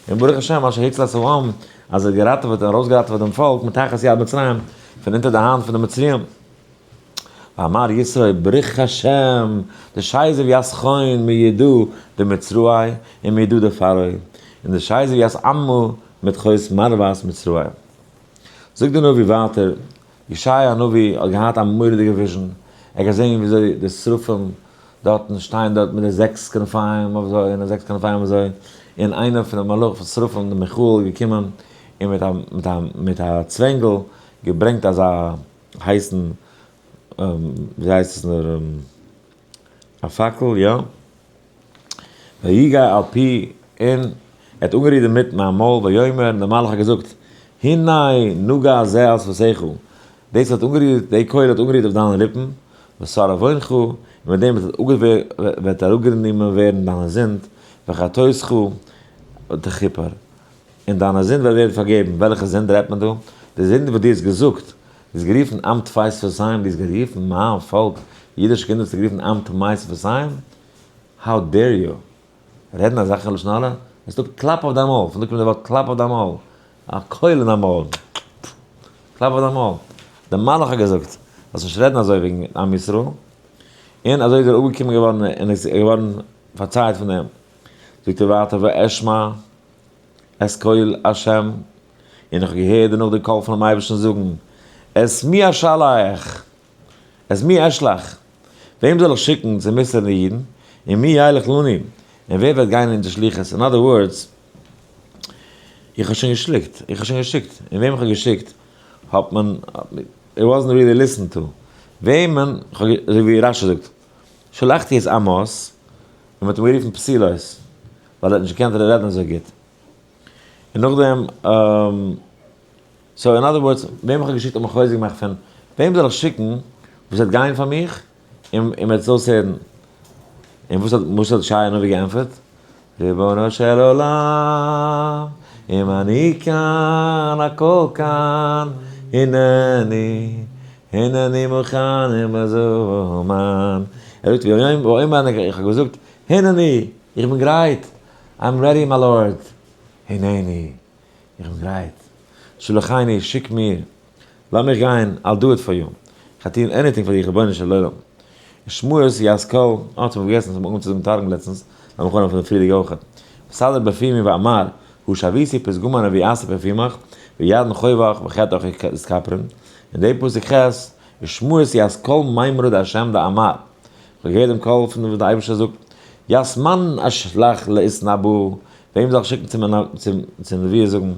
און ברוך השם אשר הציל את העם אז ער האט געראטעוועט און ארויסגעראטעוועט דעם פאלק מתחת יד מצרים, פון אונטער די האנט פון די מצריים. ואמר יתרו ברוך השם דשזיב ית חון מידא דמצראי און מידא דפרעה, און דשזיב ית עמא מתחות מראות מצראי. זאגט דער נביא ווייטער, ישעיה הנביא האט געהאט א מורא'דיגע vision, ער האט געזען וויאזוי די שרפים דארטן שטייען דארט מיט די זעקס כנפיים אזוי און די זעקס כנפיים אזוי, און איינער פון די מלאך פון שרפים די מיכאל איז געקומען און מיט א מיט א מיט א צווענגל געברענגט אזא הייסן ווי הייסט עס נאר א פאקל יא, ויגע על פי און ער האט אנגערירט דערמיט מיין מויל ויאמר און דער מלאך האט געזאגט הנה נגע זה על שפתיך דאס האט אנגערירט די קויל האט אנגערירט אויף דיינע ליפן וסר עוונך און מיט דעם וועט אראפגענומען ווערן דיינע זינד וחטאתך תכופר און דיינע זינד וועט ווערן פארגעבן, וועלכע זינד רעדט מען דא? די זינד וואס דו האסט געזאגט, דו האסט גערופן עם טפי שפתיים, דו האסט גערופן מיין פאלק, אידישע קינדער האסטו גערופן עם טמאי שפתיים? How dare you רעדן אזעלכע לשון הרע? עס טוט קלאפ אויף דיין מויל, פון דא קומט די ווארט קלאפ אויף דיין מויל, א קויל אין דיין מויל, קלאפ אויף דיין מויל, דער מלאך האט געזאגט, זאלסט נישט רעדן אזוי וועגן עם ישראל, און אזוי איז ער אפגעקומען געווארן און איז געווארן פארצייט פון דעם, זאגט ער ווייטער ואשמע את קול השם, און איך האב געהערט דערנאך די קול פונעם אייבערשטן זאגן, את מי אשלח, את מי אשלח, וועם זאל איך שיקן צו מוסר'ן די אידן, און מי ילך לנו, און ווער וועט גיין אין אונזער שליחות, in other words, איך האב שוין געשליקט, איך האב שוין געשיקט, און וועם איך האב געשיקט האט מען, it wasn't really listened to, וועמען, אזוי ווי רשי זאגט, שלחתי את עמוס, און מען האט אים גערופן פסילות, ווייל ער האט נישט געקענט רעדן אזוי גוט. און נאכדעם, so in other words, וועם איך האב געשיקט האט מען חוזק געמאכט פון, וועם זאל איך שיקן וואס וועט גיין פאר מיך און וועט עס אויסהערן? און וואס האט משה האט ישעיה הנביא געענטפערט? רבונו של עולם, אם אני כאן הכל כאן, הנני, הנני מוכן ומזומן. ער זאגט, ואומר, איך האב געזאגט, הנני, איך בין גרייט, I'm ready my Lord, הנני, איך בין גרייט, שלחני, שיק מיר, לאמיך גיין, I'll do it for you, איך וועל טון anything פאר דיך רבונו של עולם. שמועות ית קול, אה, האט מען פארגעסן, עס האט מען אנגעהויבן צו זאגן תרגום לעצטנס, לאמיך אנהויבן פון די פריערדיגע אויך. מסדר בפימי ואמר, הא שויתי פתגמא נביאתא בפימך, וידען חובך וחטאך יתכפרון. אין די פסוק ח' איז שמועות ית קול מימרא דהשם דאמר. איך האב געהערט דעם קול פון וואס דער אייבערשטער זאגט, ית מאן אשלח להתנבא, וועם זאל איך שיקן צום נביא זאגן,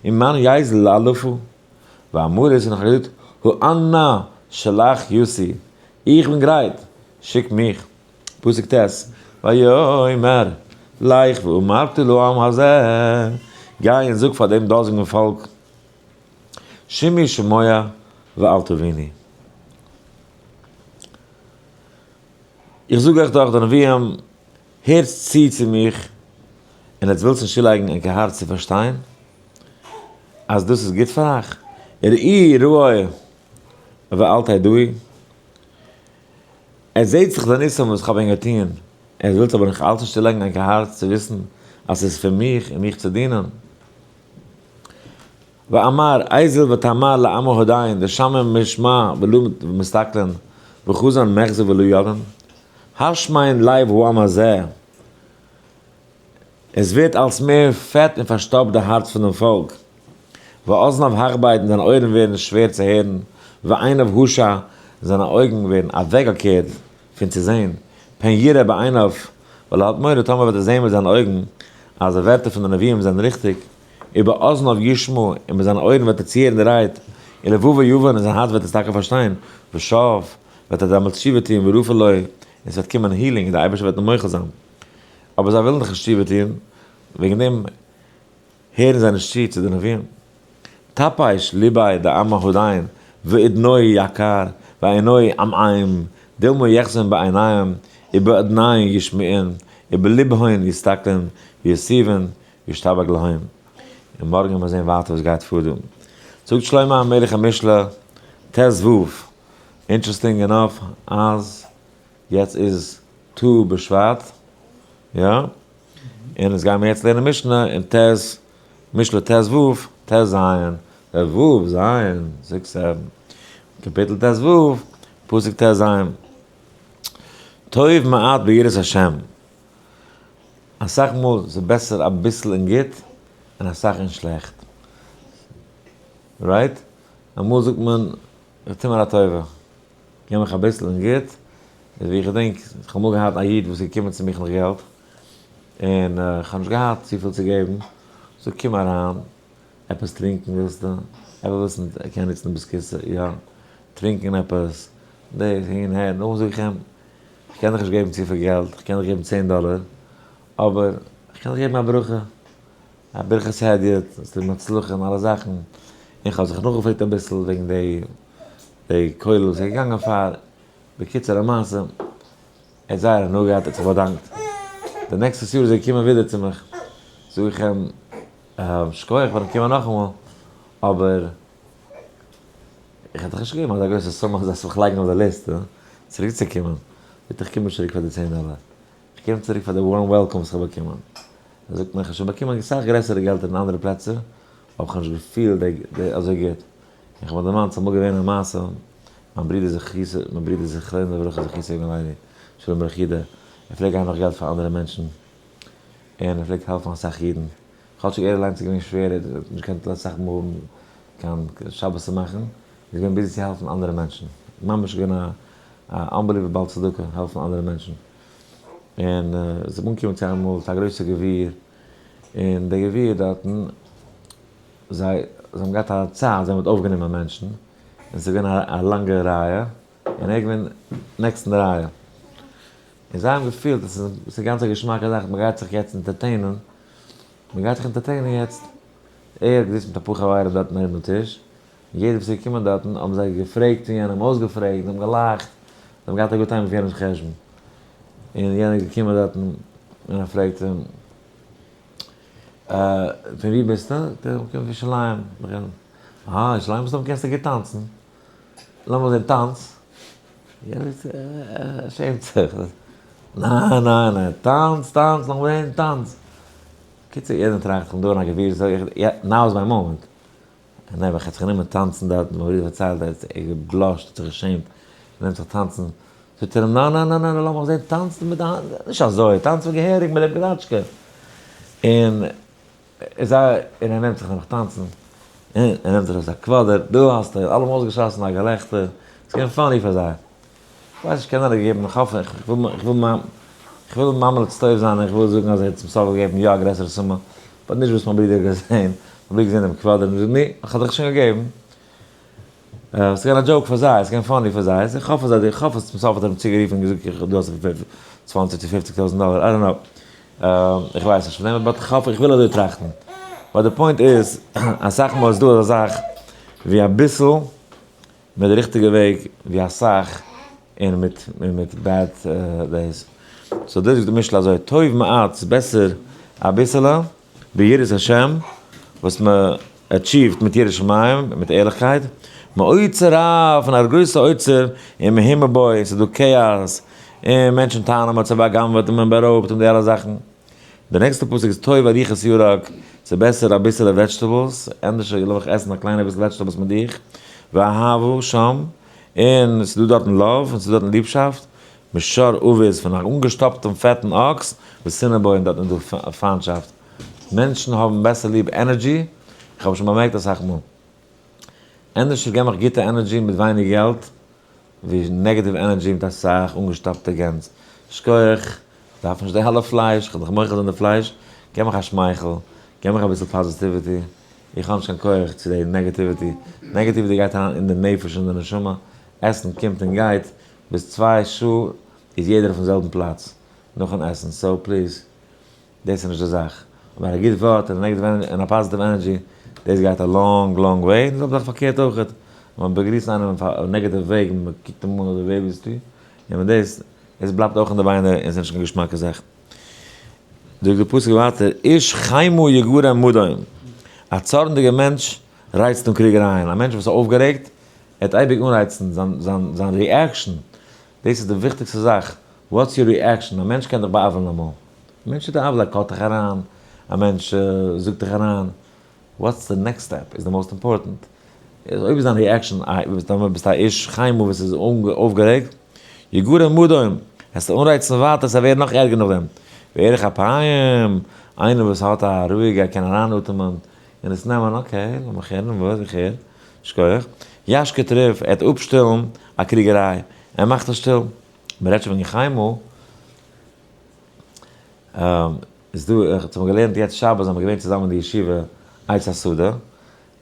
ומאן ייזל לאלפא, ואמרית און איך האב געזאגט, הא אנא שלח יתי, איך בין גרייט, שיק מיך. פסוק ט', ויאמר, לך ואמרת לעם הזה, גיי און זאג פאר דעם דאזיגן פאלק, שמעו שמוע ואל תבינו. איך זאג אייך דורך די נביאים, הערטס צו צו מיך, און עטס ווילטס נישט צולייגן ענקער הארץ צו פארשטיין אז דאס איז גוט פאר אייך, ראו ראה ואל תדעו, עס זעט זיך די ניסים וואס איך האב ענק געטון, עטס ווילטס אבער נאך אלץ נישט צולייגן ענקער הארץ צו וויסן אז ס'איז פון מיך און מיך צו דינען. ואמר, איזיל ותמר לעמא הדין, דשמע משמע ולא מסתכלין, וחזן מחזי ולא ידעין, השמן לב העם הזה, עס ווערט אלס מער פעט און פארשטאפט די הארץ פון דעם פאלק, ואזניו הכבד און זיינע אויערן ווערן שווער צו הערן, ועיניו השע און זיינע אויגן ווערן אוועקגעקערט פון צו זען, פן יראה בעיניו, ווייל ער האט מורא טאמער וועט ער זען מיט זיינע אויגן אז די ווערטער פון די נביאים זענען ריכטיג, ובאזניו ישמע, און מיט זיינע אויערן וועט ער צוהערן די רייד, ולבבו יבין, און זיין הארץ וועט עס טאקע פארשטיין, ושב, וועט ער דעמאלטס תשובה טון, ורפא לו, און עס וועט קומען healing, און דער אייבערשטער וועט אים מוחל זיין. אבער זיי ווילן דאך נישט תשובה טון, וועגן דעם הערן זיי נישט צו צו די נביאים. טפש לביה דעמא הדין, ואדנוי יקר, ואינו עמעם, דילמא יחזון בעיניים, ובאדניים ישמעון, ובלבהון יסתכלון, ויסיבון, וישתבק להם. און מארגן וועלן מיר זען ווייטער וואס גייט פאר דא. זאגט שלמה המלך אין משלי ט ו, interesting enough אז יעצט איז ט"ו בשבט, יא? און עס גייען מיר יעצט לערנען משנה אין ט משלי ט ו, ט ז, ט ו, ז, six seven, קאפיטל ט ו, פסוק ט ז, טוב מעט ביראת השם, אסאך מאל איז בעסער אביסל אין גוט און אסאך אין שלעכט, right? אמאל זאגט מען, טו מיר א טובה, געב מיך אביסל אין גוט, איז ווי איך געדענק, איך האב אמאל געהאט א איד וואס איז געקומען צו מיך נאך געלט, און איך האב נישט געהאט צופיל צו געבן, זאג קום אריין, עפעס טרינקען ווילסטו? עפעס וואס מ'קען נוצן אין בית כסא, יא, טרינקען עפעס, דאס, הין, הער, נאכדעם זאג איך אים, איך קען דיך נישט געבן צופיל געלט, איך קען דיך געבן 10 דאלער, אבער איך קען דיך געבן א ברכה, א ברכת הדיוט, זאלסט האבן הצלחה אין אלע זאכן, און איך האב זיך נאכגעפרעגט אביסל וועגן די כולל וואס ער איז געגאנגען פאר, בקיצור המעשה, ער האט זייער הנאה געהאט, ער האט זיך באדאנקט. די next יאר איז ער געקומען ווידער צו מיך, זאג איך אים, שכוח פארן קומען נאכאמאל, אבער איך האב דיך נישט געגעבן אזא גרויסע סומע אז זאלסט מיך לייגן אויף די ליסטע צוריקצוקומען. זאגט ער, איך קום נישט צוריק פאר די 10 דאלער, איך קום צוריק פאר די warm welcome וואס איך האב באקומען. ער זאגט מיר, איך האב שוין באקומען אסאך גרעסערע געלטער אין אנדערע פלעצער, אבער איך האב נישט געפילט די אזוי גוט. איך האב מיר דערמאנט, ס'איז אמאל געווען א מעשה, מיין ברודער זכותו, מיין ברודער זכרונו לברכה זכותו יגן עלינו, שלום ברוך יודא, ער פלעגט גיין נאך געלט פאר אנדערע מענטשן, און ער פלעגט העלפן אסאך אידן, כאטשיג ער אליינס איז געווען שווער, ער האט נישט געקענט אסאך מאל האבן קיין שבת צו מאכן, איז געווען busy צו העלפן אנדערע מענטשן, ממש געווען א unbelievable בעל צדקה, העלפן אנדערע מענטשן. און עס איז אנגעקומען צו איינמאל צו א גרויסע גביר, און דער גביר דארטן, זיי האבן געהאט א צייט, זיי האבן אויפגענומען מענטשן, און עס איז געווען א לאנגע רייע, און ער איז געווען next אין די רייע. און זיי האבן געפילט אז עס איז גאנץ א געשמאקע זאך, מען גייט זיך יעצט entertain ען, מען גייט זיך entertain ען יעצט. ער האט געזיצט מיט אפאר חברים דארטן ארום דעם טיש, און יעדער וואס איז געקומען דארטן האבן זיי געפרעגט פון יענעם, אויסגעפרעגט, זיי האבן געלאכט, זיי האבן געהאט א good time אויף יענעמ'ס חשבון. און יענער איז געקומען דארטן און ער פרעגט אים, פון וואו ביסטו? זאגט ער, איך קום פון ירושלים. אה, ירושלים מסתמא קענסטו גוט טאנצן. לאמיר זען טאנץ. יענער שעמט זיך. ניין ניין ניין, טאנץ טאנץ, לאמיר זען טאנץ. קיצור יענער טראכט, איך בין דא אין א גביר, זאג איך, יא, now is my moment. און נעבעך האט זיך גענומען טאנצן דארטן, מיין ברודער פארציילט ער האט זיך גע blush ט, האט זיך געשעמט, ער נעמט זיך טאנצן, זאגט ער אים, ניין ניין ניין ניין, לאמיך זען טאנצן מיט די האנט, נישט אזוי, טאנץ מיר געהעריג מיט דעם גראטשקע. און זיי, און ער נעמט זיך נעבעך טאנצן, און ער נעמט ארויס א quarter, דא האסטו, אלע האבן אויסגעשאסן א געלעכטער, ס'איז געווען funny פאר זיי. כ'ווייס נישט, קען זיין ער האט געגעבן, איך האף, איך וויל, איך וויל ממליץ טוב זיין און איך וויל זאגן אז ער האט צום סוף געגעבן יא א גרעסערע סומע, but נישט וואס מיין ברודער האט געזען, מיין ברודער האט געזען דעם quarter און געזאגט, נו, איך האב דיך שוין געגעבן. ס'איז געווען א joke פאר זיי, ס'איז געווען funny פאר זיי, איך האף אז איך האף אז צום סוף האט ער אים צוגערופן און געזאגט איך דו האסט 20 צו 50 טויזנט דאלער, I don't know. איך ווייס נישט פון דעם, but איך האף, איך וויל אזוי טראכטן. but די point איז, אסאך מאל איז דא אזא זאך ווי אביסל מיט די ריכטיגע וועג, ווי אסאך און מיט bad days. so דאס זאגט די משלי אזוי, טוב מעט, ס'איז בעסער אביסעלע, ביראת השם, וואס מען achieve ט מיט יראת שמים, מיט ערליכקייט, מאוצר רב, פון א גרויסע אוצר, און מהומה בו, ס'איז דא כאאס, און מענטשן טענה'ן מען האט זיי בא'גנב'עט און מען בארויבט און די אלע זאכן. די נעקסטע פסוק איז טוב אריכות ירק, ס'איז בעסער אביסעלע vegetables, ענדערש לאמיך עסן א קליינע ביסל vegetables מיט דיך, ואהבה שם, און ס'איז דא דארטן love, און ס'איז דארטן ליבשאפט, משור אבוס פון א אנגעשטאפטן פעטן אקס, ושנאה בו און דארטן איז דא פיינטשאפט. מענטשן האבן בעסער ליב energy, איך האב שוין באמערקט אסאך מאל. ענדערש געב מיך גוטע energy מיט ווייניג געלט, ווי negative energy מיט אסאך אנגעשטאפטע גענז. שכוח, דארף נישט די אלע פלייש, כ'האב דיך מוחל זיין די פלייש, געב מיך א שמייכל, געב מיך אביסל positivity, איך האב נישט קיין כח צו די negativity, negativity גייט אריין אין די נפש און די נשמה, עסן קומט און גייט, ביז 2 שעה איז יעדער אויפן זעלבן פלאץ נאכן עסן, so please, דאס איז נישט די זאך. אבער א גוט ווארט און א negative energy און א positive energy, דאס גייט א long long way, און די זעלבע זאך פארקערט אויכעט. מען באגריסט איינעם אויף א negative וועג, מען קוקט אים אן אזוי ווער ביסטו, און מיט דאס, עס בלייבט אויך אין די ביינער און עס איז נישט קיין געשמאקע זאך. זאגט די פסוק ווייטער, איש חמה יגרה מדון, א צארנדיגער מענטש רייצט אן קריגערייען, א מענטש וואס איז אויפגערעגט, ער וועט אייביג אנרייצן זיין זיין זיין reaction, דאס איז די וויכטיגסטע זאך, what's your reaction, א מענטש קען דיך בא'עוול'ן אמאל, א מענטש טוט א עוולה, ער cut דיך אריין, א מענטש זאגט דיך אריין, what's the next step איז די most important, אויב איז דיין reaction א ביסט א איש חמה וואס איז אויפגערעגט, יגרה מדון, וועסטו אנרייצן ווייטער ס'וועט ווערן נאך ערגער נאכדעם, וארך אפים, איינער וואס האט א רואיגע ער קען אריינאטעמען און עס נעמען, okay לאמיך הערן וואס איך הער, שכוח, ישקיט ריב, ער וועט אפשטילן א קריגעריי, ער מאכט עס שטיל, מ'רעדט שוין וועגן חמה. איז דא, איך האב געלערנט יעצט שבת זענען מיר געווען צוזאמען אין די ישיבה עץ השדה,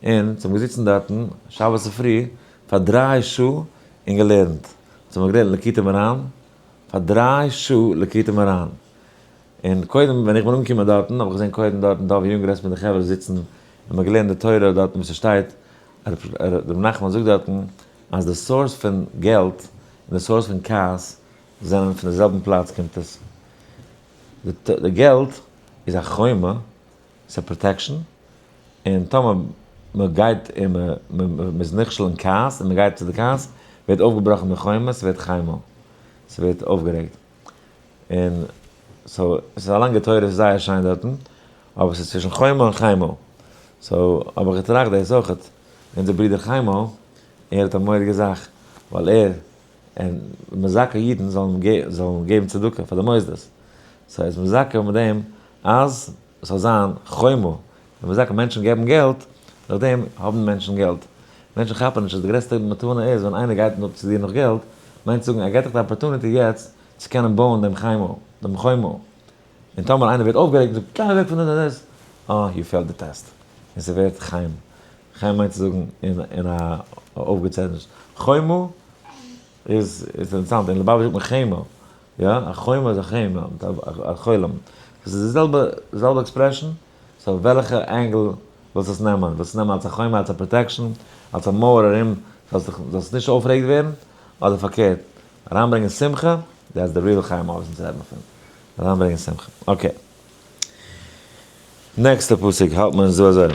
און זיי האבן געזיצן דארטן שבת צופרי פאר 3 שעה און געלערנט, זיי האבן געלערנט ליקוטי מוהר"ן פאר 3 שעה ליקוטי מוהר"ן, און קודם ווען איך בין אנגעקומען דארטן האב איך געזען קודם דארטן דוב יונגרעס מיט די חברה זיצן און מען האט געלערנט די תורה דארטן וואו ס'שטייט, ר' נחמן זאגט דארטן אז די source פון געלט און די source פון כעס זענען פון די זעלבן פלאץ קומט עס. די געלט איז א חומה, ס'איז א protection, און טאמער מען גייט און מען איז נכשל אין כעס און מען גייט צו די כעס, ווערט אויפגעבראכן די חומה, ס'ווערט חמה, ס'ווערט אויפגערעגט. און so, ס'איז א לאנגע תורה, ס'איז זייער שיין דארטן, אבער ס'איז צווישן חומה און חמה. so, האב איך געטראכט דאס אויכעט, אונזער ברודער חיימא, ער האט א מורא'דיגע זאך, ווייל ער און מזכה אידן זאלן זאלן געבן צדקה פאר די מוסדות, so ער איז מזכה מיט דעם אז עס זאל זיין חומה, און מזכה מענטשן געבן געלט, דורך דעם האבן מענטשן געלט. מענטשן כאפן נישט אז די גרעסטע מתנה איז ווען איינער גייט צו דיר נאך געלט, מיינט זאגן ער געט דיך די opportunity יעצט צו קענען בויען דעם חומה, דעם חומה. און טאמער איינער ווערט אויפגערעגט און זאגט גיי אוועק פון דא דאס, אה, you failed the test. און ס'ווערט חיים. חיים מיינט צו זאגן אין אין א אויפגעצערניש. חומה איז איז אינטערעסאנט, אין ליובאוויטש זאגט מען חמה. יא, א חומה איז א חמה, א חולם. דאס איז די זעלבע זעלבע expression, so וועלכע angle ווילסטו עס נעמען? ווילסט עס נעמען אלס א חומה, אלס א protection, אלס א מויער ארום זאלסט דיך זאלסט נישט אויפרעגט ווערן, אדער פארקערט, אריינברענגען שמחה, that's the real חיים וואס אונז רעדן פון. אריינברענגען שמחה. okay. נעקסטע פסוק האלט מען אזוי אזוי.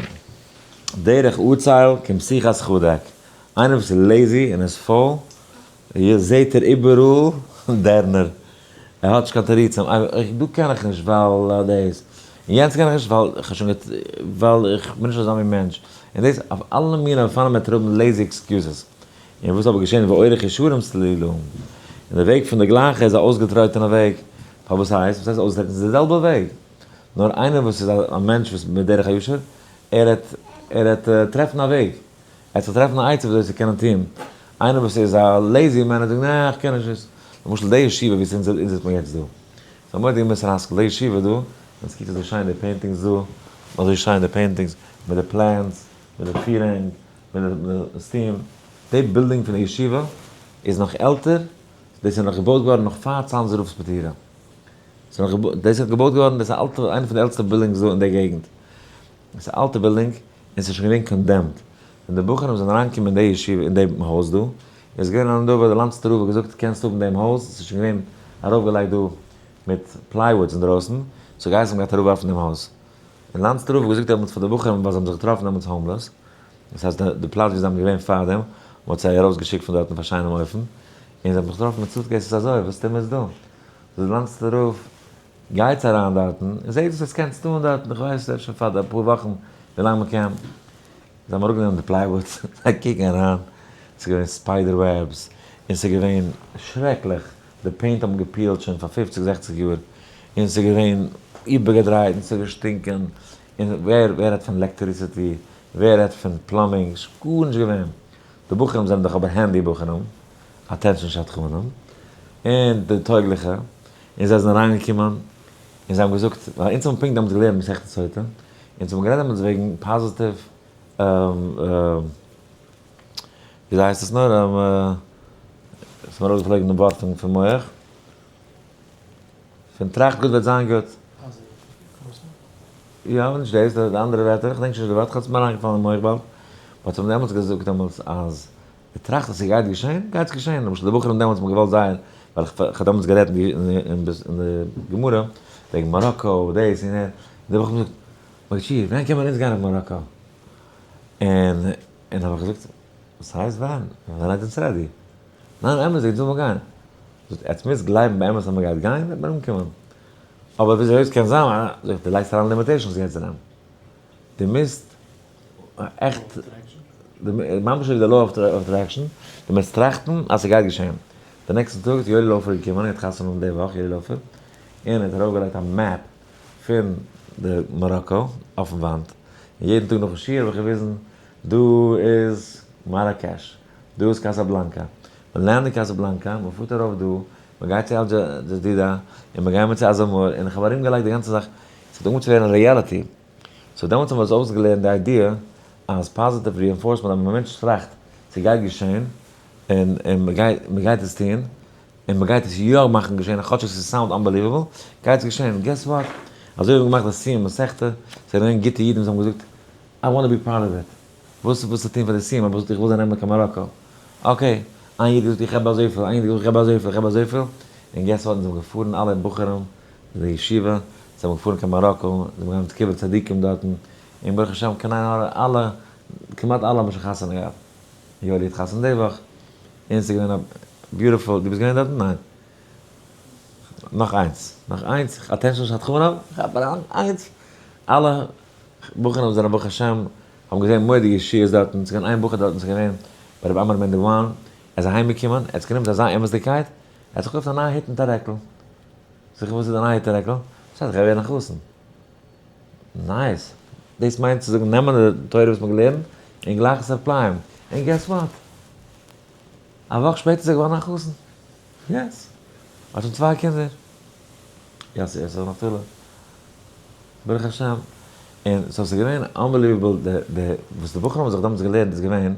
דרך עצל כמשיחת חדק. איינער וואס איז lazy און איז פויל, זעהט ער איבעראל דערנער. ער האט נישט קיין תירוצים. דא קען איך נישט ווייל דאס. און יענץ קען איך נישט ווייל איך האב שוין ווייל איך בין נישט אזא מין מענטש. און דאס אויף אלע מיני אופנים וועט ער האבן lazy excuses. און וואס אבער געשען ואורח ישרים סלילה? און די וועג פון די גלייכע איז א אויסגעטרויטענע וועג. פארוואס הייסט? וואס הייסט אויסגעטרויטן? ס'איז די זעלבע וועג. נאר איינער וואס איז א מענטש וואס בדרך הישר, ער העט ער העט טרעפן א וועג. ער העט זיך טרעפן א עצה וויאזוי צו קענען טון. איינער וואס איז א lazy man וועט זאגן נע איך קען נישט דאס. למשל די ישיבה ווי אונז זיצט מיר יעצט דא. ס'איז א מורא'דיגע מוסר השכל די ישיבה דא. און ס'קוקט אזוי שיין די paintings דא. אזוי שיין די paintings מיט די plants, מיט די פירהענג. מיט די steam, די בילדינג פון די ישיבה איז נאך עלטער, דאס איז נאך געבויט געווארן נאך פאר צאנזער רב'ס פטירה, דאס איז געבויט געווארן, דאס איז אלטע, איינע פון די עלטסטע buildings דא אין די געגנט, עס איז א אלטע בילדינג, און עס איז שוין געווען condemned, ווען די בחורים זענען אריינגעקומען אין די ישיבה, אין די הויז דא, איז געווען א נדבה, די לאנצהוטער רב האט געזאגט קענסט האבן דעם הויז, עס איז שוין געווען ארויפגעלייגט דא מיט plywoods אינדרויסן, ס'האט געהייסן מ'גייט אראפווארפן דעם הויז, און לאנצהוטער רב האט געזאגט דעמאלטס פאר די בחורים ווייל זיי האבן זיך געטראפן דעמאלטס homeless, דאס הייסט די פלאץ ווי זיי האבן געווען פארדעם, מען האט זיי ארויסגעשיקט פון דארטן אויף א שיינעם אופן, און זיי האבן זיך געטראפן מיט suitcases אזוי, וואס טוהן מיר דא? זאגט לאנצהוטער רב, גייטס אריין דארטן און זעהט וואס עטס קענטס טון דארטן, איך ווייס אפשר פאר די אפאר וואכן ווי לאנג מען קען. זיי האבן אראפגענומען די plywoods, זיי קוקן אריין, ס'איז געווען spider webs, און ס'איז געווען שרעקליך, די paint האבן גע peel ט שוין פאר פופציג זעכציג יאר, און ס'איז געווען איבערגעדרייט און ס'איז געשטינקען, און ווער ווער רעדט פון electricity, ווער רעדט פון plumbing, ס'איז גארנישט געווען. די בחורים זענען דאך אבער handy בחורים, attention שדכנים, און די טויגליכע, און זיי זענען אריינגעקומען, און זיי האבן געזאגט, ווייל אונז האבן פונקט דעמאלטס געלערנט מסכת סוטה, אונז האבן גערעדט דעמאלטס וועגן positive, וויאזוי הייסט עס נאר, ס'איז מיר ארויסגעפלויגן דעם ווארט פון מח. פון טראכט גוט וועט זיין גוט. יא, נישט דאס, די אנדערע ווערטער, איך דענק שוין נישט די ווארט, כ'האב עס מיר אריינגעפאלן אין מח באלד. but האבן דעמאלטס געזאגט דעמאלטס אז. דו טראכסט אז ס'גייט געשען, גייט עס געשען. למשל די בחורים דעמאלטס האבן געוואלט זייער, ווייל איך האב דעמאלטס גערעדט אין די גמרא וועגן מאראקא, דאס און יענץ, די בחורים האבן געזאגט, מגיד שיעור, ווען קען מען אונז גיין אויף מאראקא? און און האב איך געזאגט, וואס הייסט ווען? ווען זענט עטס ready? ניין אמת'דיג, זאל מען גיין. זאגט, עטס מוזט גלייבן באמת אז מען גייט גיין, וועט מען אנקומען. אבער וויאזוי עס קען זיין, זאג איך, דו לייגסט אריין limitations יעצט אין אים. דו מוזט עכט, ממש ווי די law of attraction, דו מוזט טראכטן אז ס'גייט געשען. די נעקסטן טאג איז יואלי לאופער געקומען, ער האט חתונה די וואך, יואלי לאופער, און ער האט ארויפגעלייגט א map פון די מאראקא אויפן וואנט, און יעדן טאג נאכן שיעור האב איך געוויזן, דא איז מאראקעש, דא איז קאסאבלאנקא, מען לערנט אין קאסאבלאנקא, מען פארט ארויף דא, מען גייט צו אל דזשאדידא, און מען גיימער צו אזאמור, און איך האב ארומגעלייגט די גאנצע זאך, ס'האט אנגעהויבן צו ווערן reality. so דעמאלטס האבן מיר עס אויסגעלערנט די idea אז positive reinforcement אז ווען א מענטש טראכט ס'גייט געשען און און מ'גייט עס טון און מ'גייט עס יא מאכן געשען כאטש עס איז sound unbelievable גייט עס געשען guess what אזוי האבן געמאכט די סיום מסכתא ס'זענען געווען גוטע אידן וואס האבן געזאגט I want to be part of it וואס וואס צו טון פאר די סיום אבער זאגט איך וויל זיי נעמען קיין מאראקא okay איין איד האט געזאגט איך געב אזויפיל איין איד האט געזאגט איך געב אזויפיל איך געב אזויפיל און guess what אונז זענען געפארן אלע בחורים אין די ישיבה, זיי האבן געפארן קיין מאראקא, זיי האבן געהאט קברי צדיקים דארטן, און ברוך השם קיין עין הרע אלע, כמעט אלע האבן שוין חתונה געהאט, יואלי האט חתונה די וואך, און ס'איז געווען א beautiful, דו ביסט געווען דארטן? ניין. נאך איינס, נאך איינס, attention שדכנים, כאפ אריין, איינס, אלע בחורים זענען ברוך השם, האבן געזען מורא'דיגע ישועות דארטן, ס'איז געווען איין בחור דארטן, ס'איז געווען ביי רבי עמרם מענדל וויין, ער איז אהיים געקומען, ער האט זיך גענומען מיט אזא אמת'דיגקייט, ער האט זיך געקויפט א נייע הוט מיט א רעקל, זיכער וואס איז די נייע טרעקל? שטייט איך גיי ווערן א חתן. nice. דאס מיינט צו זאגן נעמען די תורה וואס מ'האט געלערנט און גלייך עס apply ען. און guess what? א וואך שפעטער איז ער געווארן א חתן. yes. האט שוין צוויי קינדער. יאסי יוסף און נפתלי. ברוך השם. און so ס'איז געווען unbelievable די די וואס די בחורים האבן זיך דעמאלטס געלערנט איז געווען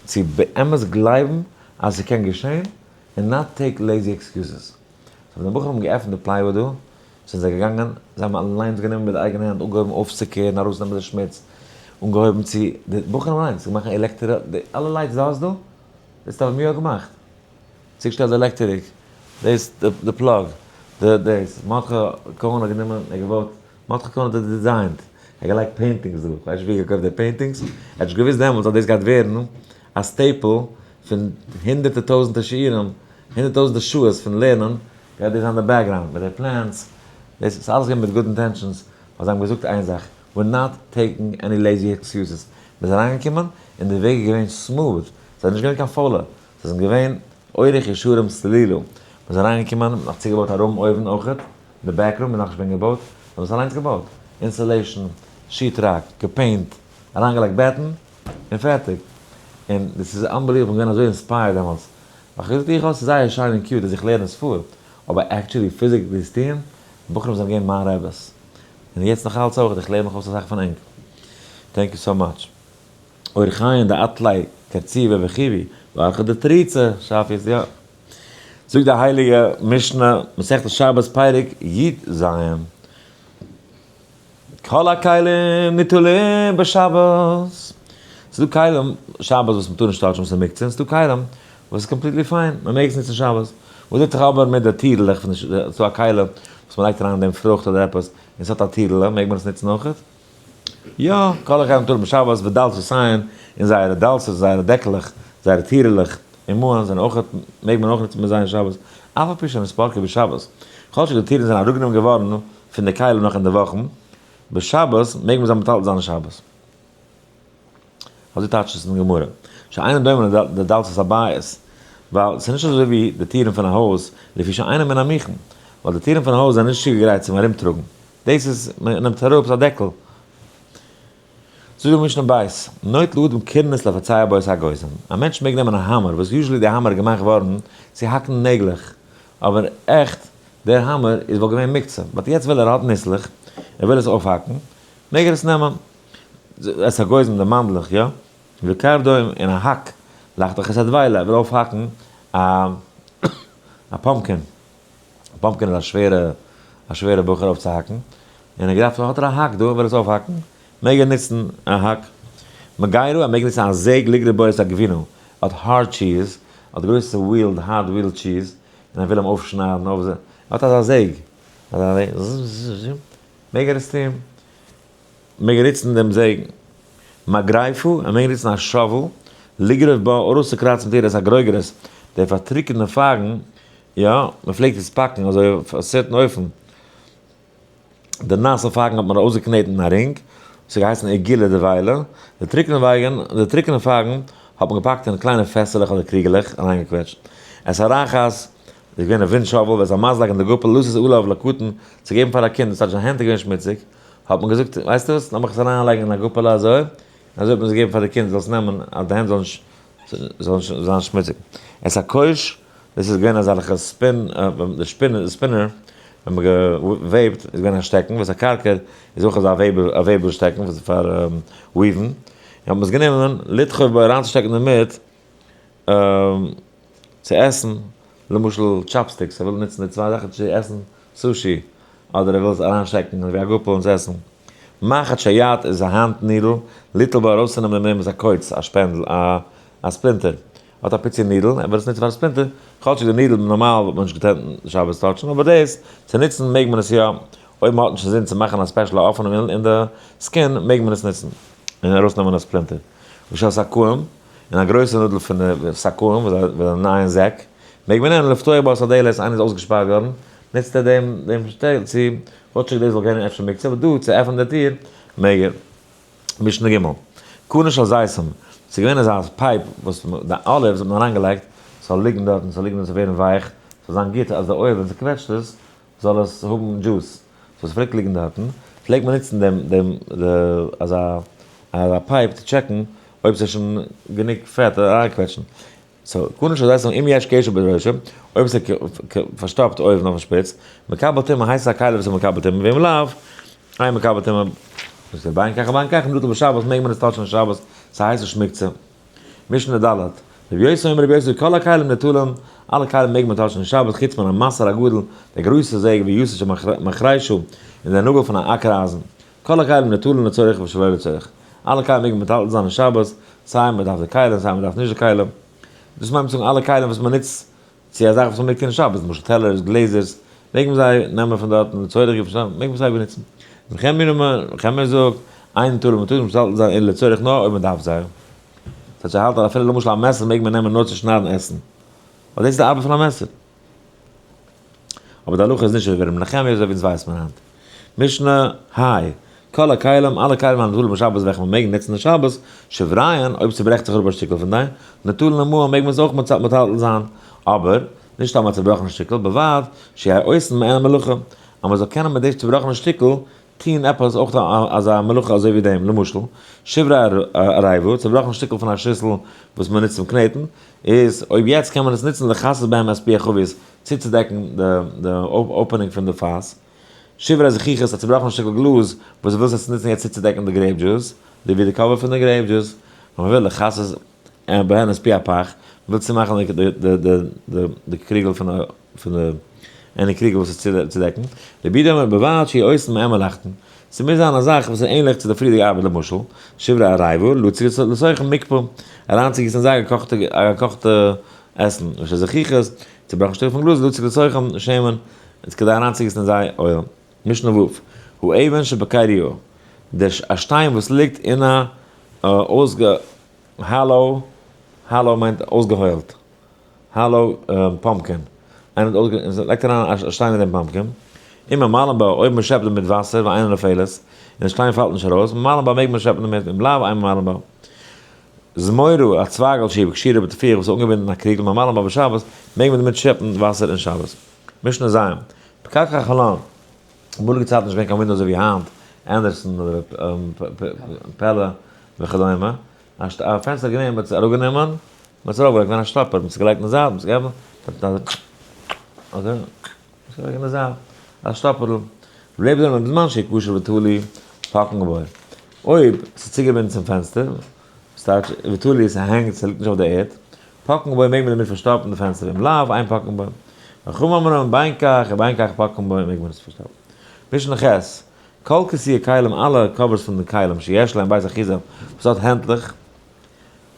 צו באמת גלייבן אז ס'קען געשען און not take lazy excuses. so ווען די בחורים האבן געעפנט די plywood דא, זענען זיי געגאנגען, זיי האבן אליינס גענומען מיט די אייגענע הענט, אנגעהויבן אויפצוקערן, ארויסנעמען די שמוץ, אנגעהויבן צו, די בחורים אליינס, מאכן עלעקטער, די אלע lights דא האסט דא, דאס האבן מיר געמאכט, צוגעשטעלט די עלעקטעריק, דאס די plug, די דאס, מרדכי קאהן האט גענומען, ער האט געבויט, מרדכי קאהן האט עס designed, ער האט געלייגט paintings דא, כ'ווייס נישט ווי ער האט געקויפט די paintings, ער האט נישט געוואוסט דעמאלטס אז דאס גייט ווערן א staple פון הונדערטער טויזנטער שיעורים הונדערט טויזענטער שעות פון לערנען גייט דאס זיין די background מיט די plans, דאס איז אלעס געווען מיט good intentions, ווייל זיי האבן געזאגט איין זאך, we're not taking any lazy excuses, מען איז אריינגעקומען און די וועג איז געווען smooth, זיי זענען נישט געווען קיין פוילע, זיי זענען געווען אורך ישרים סלילה, מען איז אריינגעקומען, מען האט נאך צוגעבויט א room אויבן אויכעט, די back room איז נאכנישט געווען געבויט, זיי האבן עס אליינס געבויט, insulation, sheet rock, געפעינט, אריינגעלייגט בעטן, און פערטיג. און דאס איז unbelievable, איך בין געווען אזוי inspired דעמאלטס. איך האב געזאגט איך האב ס'איז זייער שיין און cute אז איך לערן עס פאר, אבער actually physically עס טוען, בחורים זענען געווען מיין רעבעס. און יעצט נאך אלץ אויך, איך לערן מיך אויס אסאך פון ענק. thank you so much. אורחיים דאתלאי קרציבא וחיבי, וארחא דתריצא, שאפי יא. זאגט די הייליגע משנה, מסכת שבת פרק י ז. כל הכלים ניטלים בשבת. ס'איז דא כלים שבת וואס מ'טאר נישט touch ן וואס איז מוקצה, און ס'איז דא כלים וואס איז completely fine, מ'מעג עס נוצן שבת. וואס טוט זיך אבער מיט די טירלעך פון די, ס'איז דא א כלי וואס מ'לייגט אריין אין דעם פרוכט אדער עפעס, און ס'האט א טירעלע, מעג מען עס נוצן אויכעט? יא, כל הכלים ניטלים בשבת ודלתותיהן, און זייערע דלתות, זייערע דעקלעך, זייערע טירעלעך, און מאן זענען אויכעט, מעג מען אויך נוצן מיט זיי אין שבת, אף על פי שנתפרקו בשבת, כאטשיג די טירן זענען אראפגענומען געווארן פון די כלים נאך אין די וואכן, בשבת מעג מען זיי מטלטל זיין אין שבת. אזוי טייטשט עס אין גמרא, שאינו דומה לדלתות הבית, ווייל ס'איז נישט אזוי ווי די טירן פון א הויז, לפי שאינו מן המוכן, ווייל די טירן פון א הויז זענען נישט צוגעגרייט צום ארומטראגן, דאס איז, מען נעמט אראפ, ס'איז א דעקל. זאגט די משנה בית, נוטל אדם קורנס לפצע בו את הגוזם, א מענטש מעג נעמען א האמער, וואס usually די האמער איז געמאכט געווארן צו האקן נעגלעך, אבער עכט דער האמער איז וואלט געווען מוקצה, but יעצט וויל ער האט ניסלעך, ער וויל עס אויפהאקן, מעג ער עס נעמען, את הגוזם די מאנדלעך יא, וקרדום און א האק, לחתוך את הדבילה, ער וויל אויפהאקן א א pumpkin, א pumpkin איז א שווערע א שווערע בחור אויפצוהאקן, און ער געדארפט האט ער א האק דא ער וויל עס אויפהאקן, מעג ער נוצן א האק, מגירה ער מעג נוצן א זעג לגרור בו את הגבינה. האט hard cheese, האט גרויסע wheel, hard wheel cheese, און ער וויל אים אויפשניידן, אויף, ער האט אזא זעג, אזא, מעג ער עס טון? מעג ער נוצן דעם זעג? מגריפה, ער מעג נוצן א shovel, לגרוף בה, ארויסצוקראצן מיט איר את הגרוגרות, די פארטריקענטע פייגן, יא, מען פלעגט עס פאקן אזוי אויף א certain אופן. די נאסע פייגן האט מען אויסגעקנעטן אין א רינג, עס האט געהייסן עגילה דערוויילע. די טרוקענע ווייגן, די טרוקענע פייגן האט מען געפאקט אין קליינע פעסעלעך אדער קריגעלעך אריינגעקוועטשט. את הרחת איז געווען א ווינט shovel, ואת המזלג און די גאפל, לתת עליו לקטן, צו געבן פאר א קינד, דאס טייטש זיין הענט איז געווען שמוציג, האט מען געזאגט, ווייסטו וואס, לאמיך עס אריינלייגן אין א גאפעלע אזוי, און אזוי האט מען עס געגעבן פאר די קינד זאל עס נעמען אז די הענט זאלן נישט זאלן נישט זיין שמוציג. את הכוש, דאס איז געווען אזעלכע spin, די spin, די spinner, ווען מען געוועבט איז געווען א שטעקן, ואת הכרכר איז אויך אזא וועבער, א וועבער שטעקן וואס איז פאר weaven, און האט מען עס גענומען לדחוף בו אריינצושטעקן דערמיט צו עסן, למשל chopsticks, ער וויל נוצן די צוויי זאכן צו עסן סושי, אדער ער וויל עס אריינשטעקן ווי א גאפל און עס עסן. מחט של יד איז א האנט needle, ליטול בו ארויסצונעמען דעם איז א קוץ, א שפענדל, א splinter. האט א פיצי needle, ער וויל עס נוצן פאר א splinter, כאטשיג די needle נארמאל וואלט מען נישט געטענט שבת touch ן, אבער דאס צו נוצן מעג מען עס יא, אויב מען האט נישט אינזין צו מאכן א special opening אין די skin מעג מען עס נוצן און ארויסנעמען א splinter. ושל שקאים, און א גרויסע נאדל פון די שקאים וואס זיי נייען זעק, מעג מען נעמען לפתוח בה את הדלת, איינער איז אויסגעשפארט געווארן, נוצט ער דעם דעם שטעל צו, כאטשיג דאס זאל קענען אפשר מוקצה, אבער דא צו עפענען די טיר מעג ער. משנה ג', קנה של זיתים, ס'איז געווען אזא pipe וואס די olives האט מען אריינגעלייגט, ס'זאל ליגן דארט און ס'זאל ליגן און ס'זאל ווערן ווייך, ס'זאל זיין גוט אז די oil ווען ס'קוועטשט עס, זאל עס האבן juice, so ס'פלעגט ליגן דארטן, פלעגט מען נוצן דעם דעם די אזא אזא pipe צו check ן אויב ס'איז שוין גענוג פעט אריינקוועטשן, so קנה של זיתים אם יש קשר בראשו, אויב ס'איז פארשטאפט אויבן אויפן שפיץ, מקבל טומאה הייסט עס א כלי וואס איז מקבל טומאה, ואם לאו, אין מקבל טומאה, זאגט ער בין כך ובין כך, ניטל בשבת מעג מען עס touch ן שבת, ס'הייסט נישט מוקצה. משנה ד', רבי יוסי אומר רבי יוסי כל הכלים ניטלים, אלע כלים מעג מען touch ן אין שבת חוץ מן המסר הגדול, דער גרויסע זעג ויתד של מחרישה, און דער נאגל פון א אקער אייזן. כל הכלים ניטלין לצורך ושלא לצורך. אלע כלים מעג מען מטלטל זיין אין שבת, סיי מען דארף די כלים סיי מען דארף נישט די כלים. דאס מיינט צו זאגן אלע כלים וואס מען נוצט צו א זאך וואס מען מעג טון אין שבת, למשל טעלערס, גלעזערס, מעג מען זיי נעמען פון דארטן לצורך געפ מעג מען זיי באנוצן. נחמיה זאגט, אין ניטלין מ'טאר נישט מטלטל זיין אלא לצורך נאר אויב מען דארף זיי. ס'הייסט ער האלט אז אפילו למשל א מעסער מעג מען נעמען נאר צו שניידן עסן. ווייל דאס איז די ארבעט פון א מעסער. אבער די הלכה איז נישט אזוי ווי ר' נחמיה אזוי ווי אונז ווייסט מען היינט. משנה ה', כל הכלים, אלע כלים הניטלים בשבת וועלכע מען מעג נוצן אין שבת, שבריהן, אויב ס'ברעכט זיך אראפ א שטיקל פון דיין, ניטלין עמהן מעג מען עס אויך מטלטל זיין, אבער, נישט סתם א צובראכענע שטיקל, בלבד שיהא עושין מעין המלאכה, אז מען זאל קענען מיט דאס צובראכענע שטיקל טוהן עפעס אויך אזא מלאכה אזוי ווי דעם, למשל, שברי עריבה, צובראכענע שטיקל פון א שיסל וואס מען נוצט צום קנעטן, איז אויב יעצט קען מען עס נוצן לכסות בהם את פי החבית, צוצודעקן די opening פון די פאס. שברי זכוכית, א צובראכענע שטיקל גלאז וואס דו ווילסט עס נוצן יעצט צוצודעקן די grape juice, די ווי די cover פון די grape juice, און מען וויל לכסות בהן את פי הפך, מען וויל צומאכן די קריגל פון די any קריגל וואס איז צודעקן, רבי יהודה אומר בלבד שיהא עושין מעין מלאכתן, ס'מוז זיין א זאך וואס איז ענליך צו די פריערדיגע ארבעט למשל, שברי עריבה, לצוק לתוכן מוקפא, אריינצוגיסן אין זיי א געקאכטע עסן, ושל זכוכית, צובראכן שטיקל פון גלאז, לצוק לתוכן שמן, איז כדי אריינצוגיסן אין זיי oil. משנה ו', האבן שבקריה, דער א שטיין וואס ליגט אין א אויסגע hollow, hollow מיינט אויסגעהוילט, hollow pumpkin, איינער האט אויסגע און לייגט אריין א שטיין אין דעם pumpkin, אם ממלאין בה, אויב מען שעפט דערמיט וואסער ואינה נופלת, און די שטיין פאלט נישט ארויס, ממלאין בה מעג מען שעפן דערמיט, אם לאו אין ממלאין בה. זמורה, א צווייגל שהיא קשורה בטפיח וואס איז אנגעבינדן אין א קריגל, ממלאין בה בשבת, מעג מען דערמיט שעפן וואסער אין שבת. משנה ז', פקק החלון, אמאליגע צייטן איז נישט געווען קיין window אזוי ווי היינט, Andersen אדער Pella וכדומה, א פענסטער איז געווען, מ'האט עס אראפגענומען, מ'האט עס ארויפגעלייגט, געווען א שטאפער, מ'האט עס געלייגט אין די זייט, מ'האט עס געעפנט, אזוי, עס געלייגט אין די זייט, א שטאפערל. רבי לעבער זאגט בזמן שקשור ותלוי פוקקין בו. אויב ס'איז צוגעבינדן צום פענסטער, ס'טייטש ותלוי ס'הענגט, ס'ליגט נישט אויף די ערד, פוקקין בו מעג מען דערמיט פארשטאפן די פענסטער, אם לאו אין פוקקין בו. וחכמים אומרים בין כך ובין כך פוקקין בו מעג מען עס פארשטאפן. משנה ח', כל כיסויי כלים אלע covers פון די כלים שיש להם בית אחיזה וואס האט הענטלעך.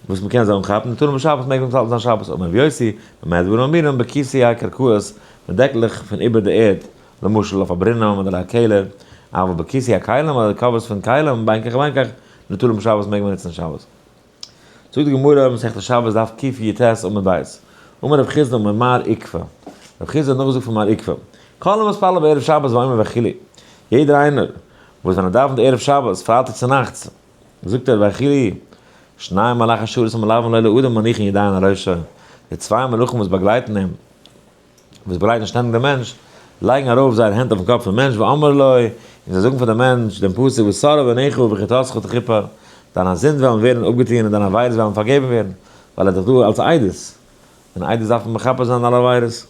וואס מ'קען זיי אנכאפן, ניטלים בשבת מעג מען מטלטל זיין שבת, אמר רבי יוסי, במה דברים אמורים, בכיסוי הקרקעות, מיט דעקלעך פון איבער די ערד, למשל אויף א ברונעם אדער א קעלער, אבל בכיסוי הכלים אדער די covers פון כלים, בין כך ובין כך, ניטלים בשבת מעג מען נוצן שבת. זאגט די גמרא, מסכת שבת דף קי"ט עמוד ב', אמר רב חסדא אמר מר עוקבא, רב חסדא האט נאכגעזאגט פון מר עוקבא, כל המתפלל בערב שבת ואומר ויכולו, יעדער איינער וואס ווען ער דאווענט ערב שבת, פרייטאג צונאכטס, זאגט ער ויכולו, שני מלאכי השרת המלווין לו לאדם מניחין ידיהן על ראשו, די צוויי מלאכים וואס באגלייטן אים, וואס באגלייטן שטענדיג דעם מענטש, לייגן ארויף זייער הענט אויפן קאפ פון מענטש, ואמרו לו, און זיי זאגן פאר דעם מענטש דעם פסוק וסר עונך וחטאתך תכופר, דיינע זינד וועלן ווערן אפגעטון און דיינע עבירות וועלן פארגעבן ווערן, ווייל ער איז דאך דא אלס עדות, און עדות דארף מען מכפר זיין אלע עבירות.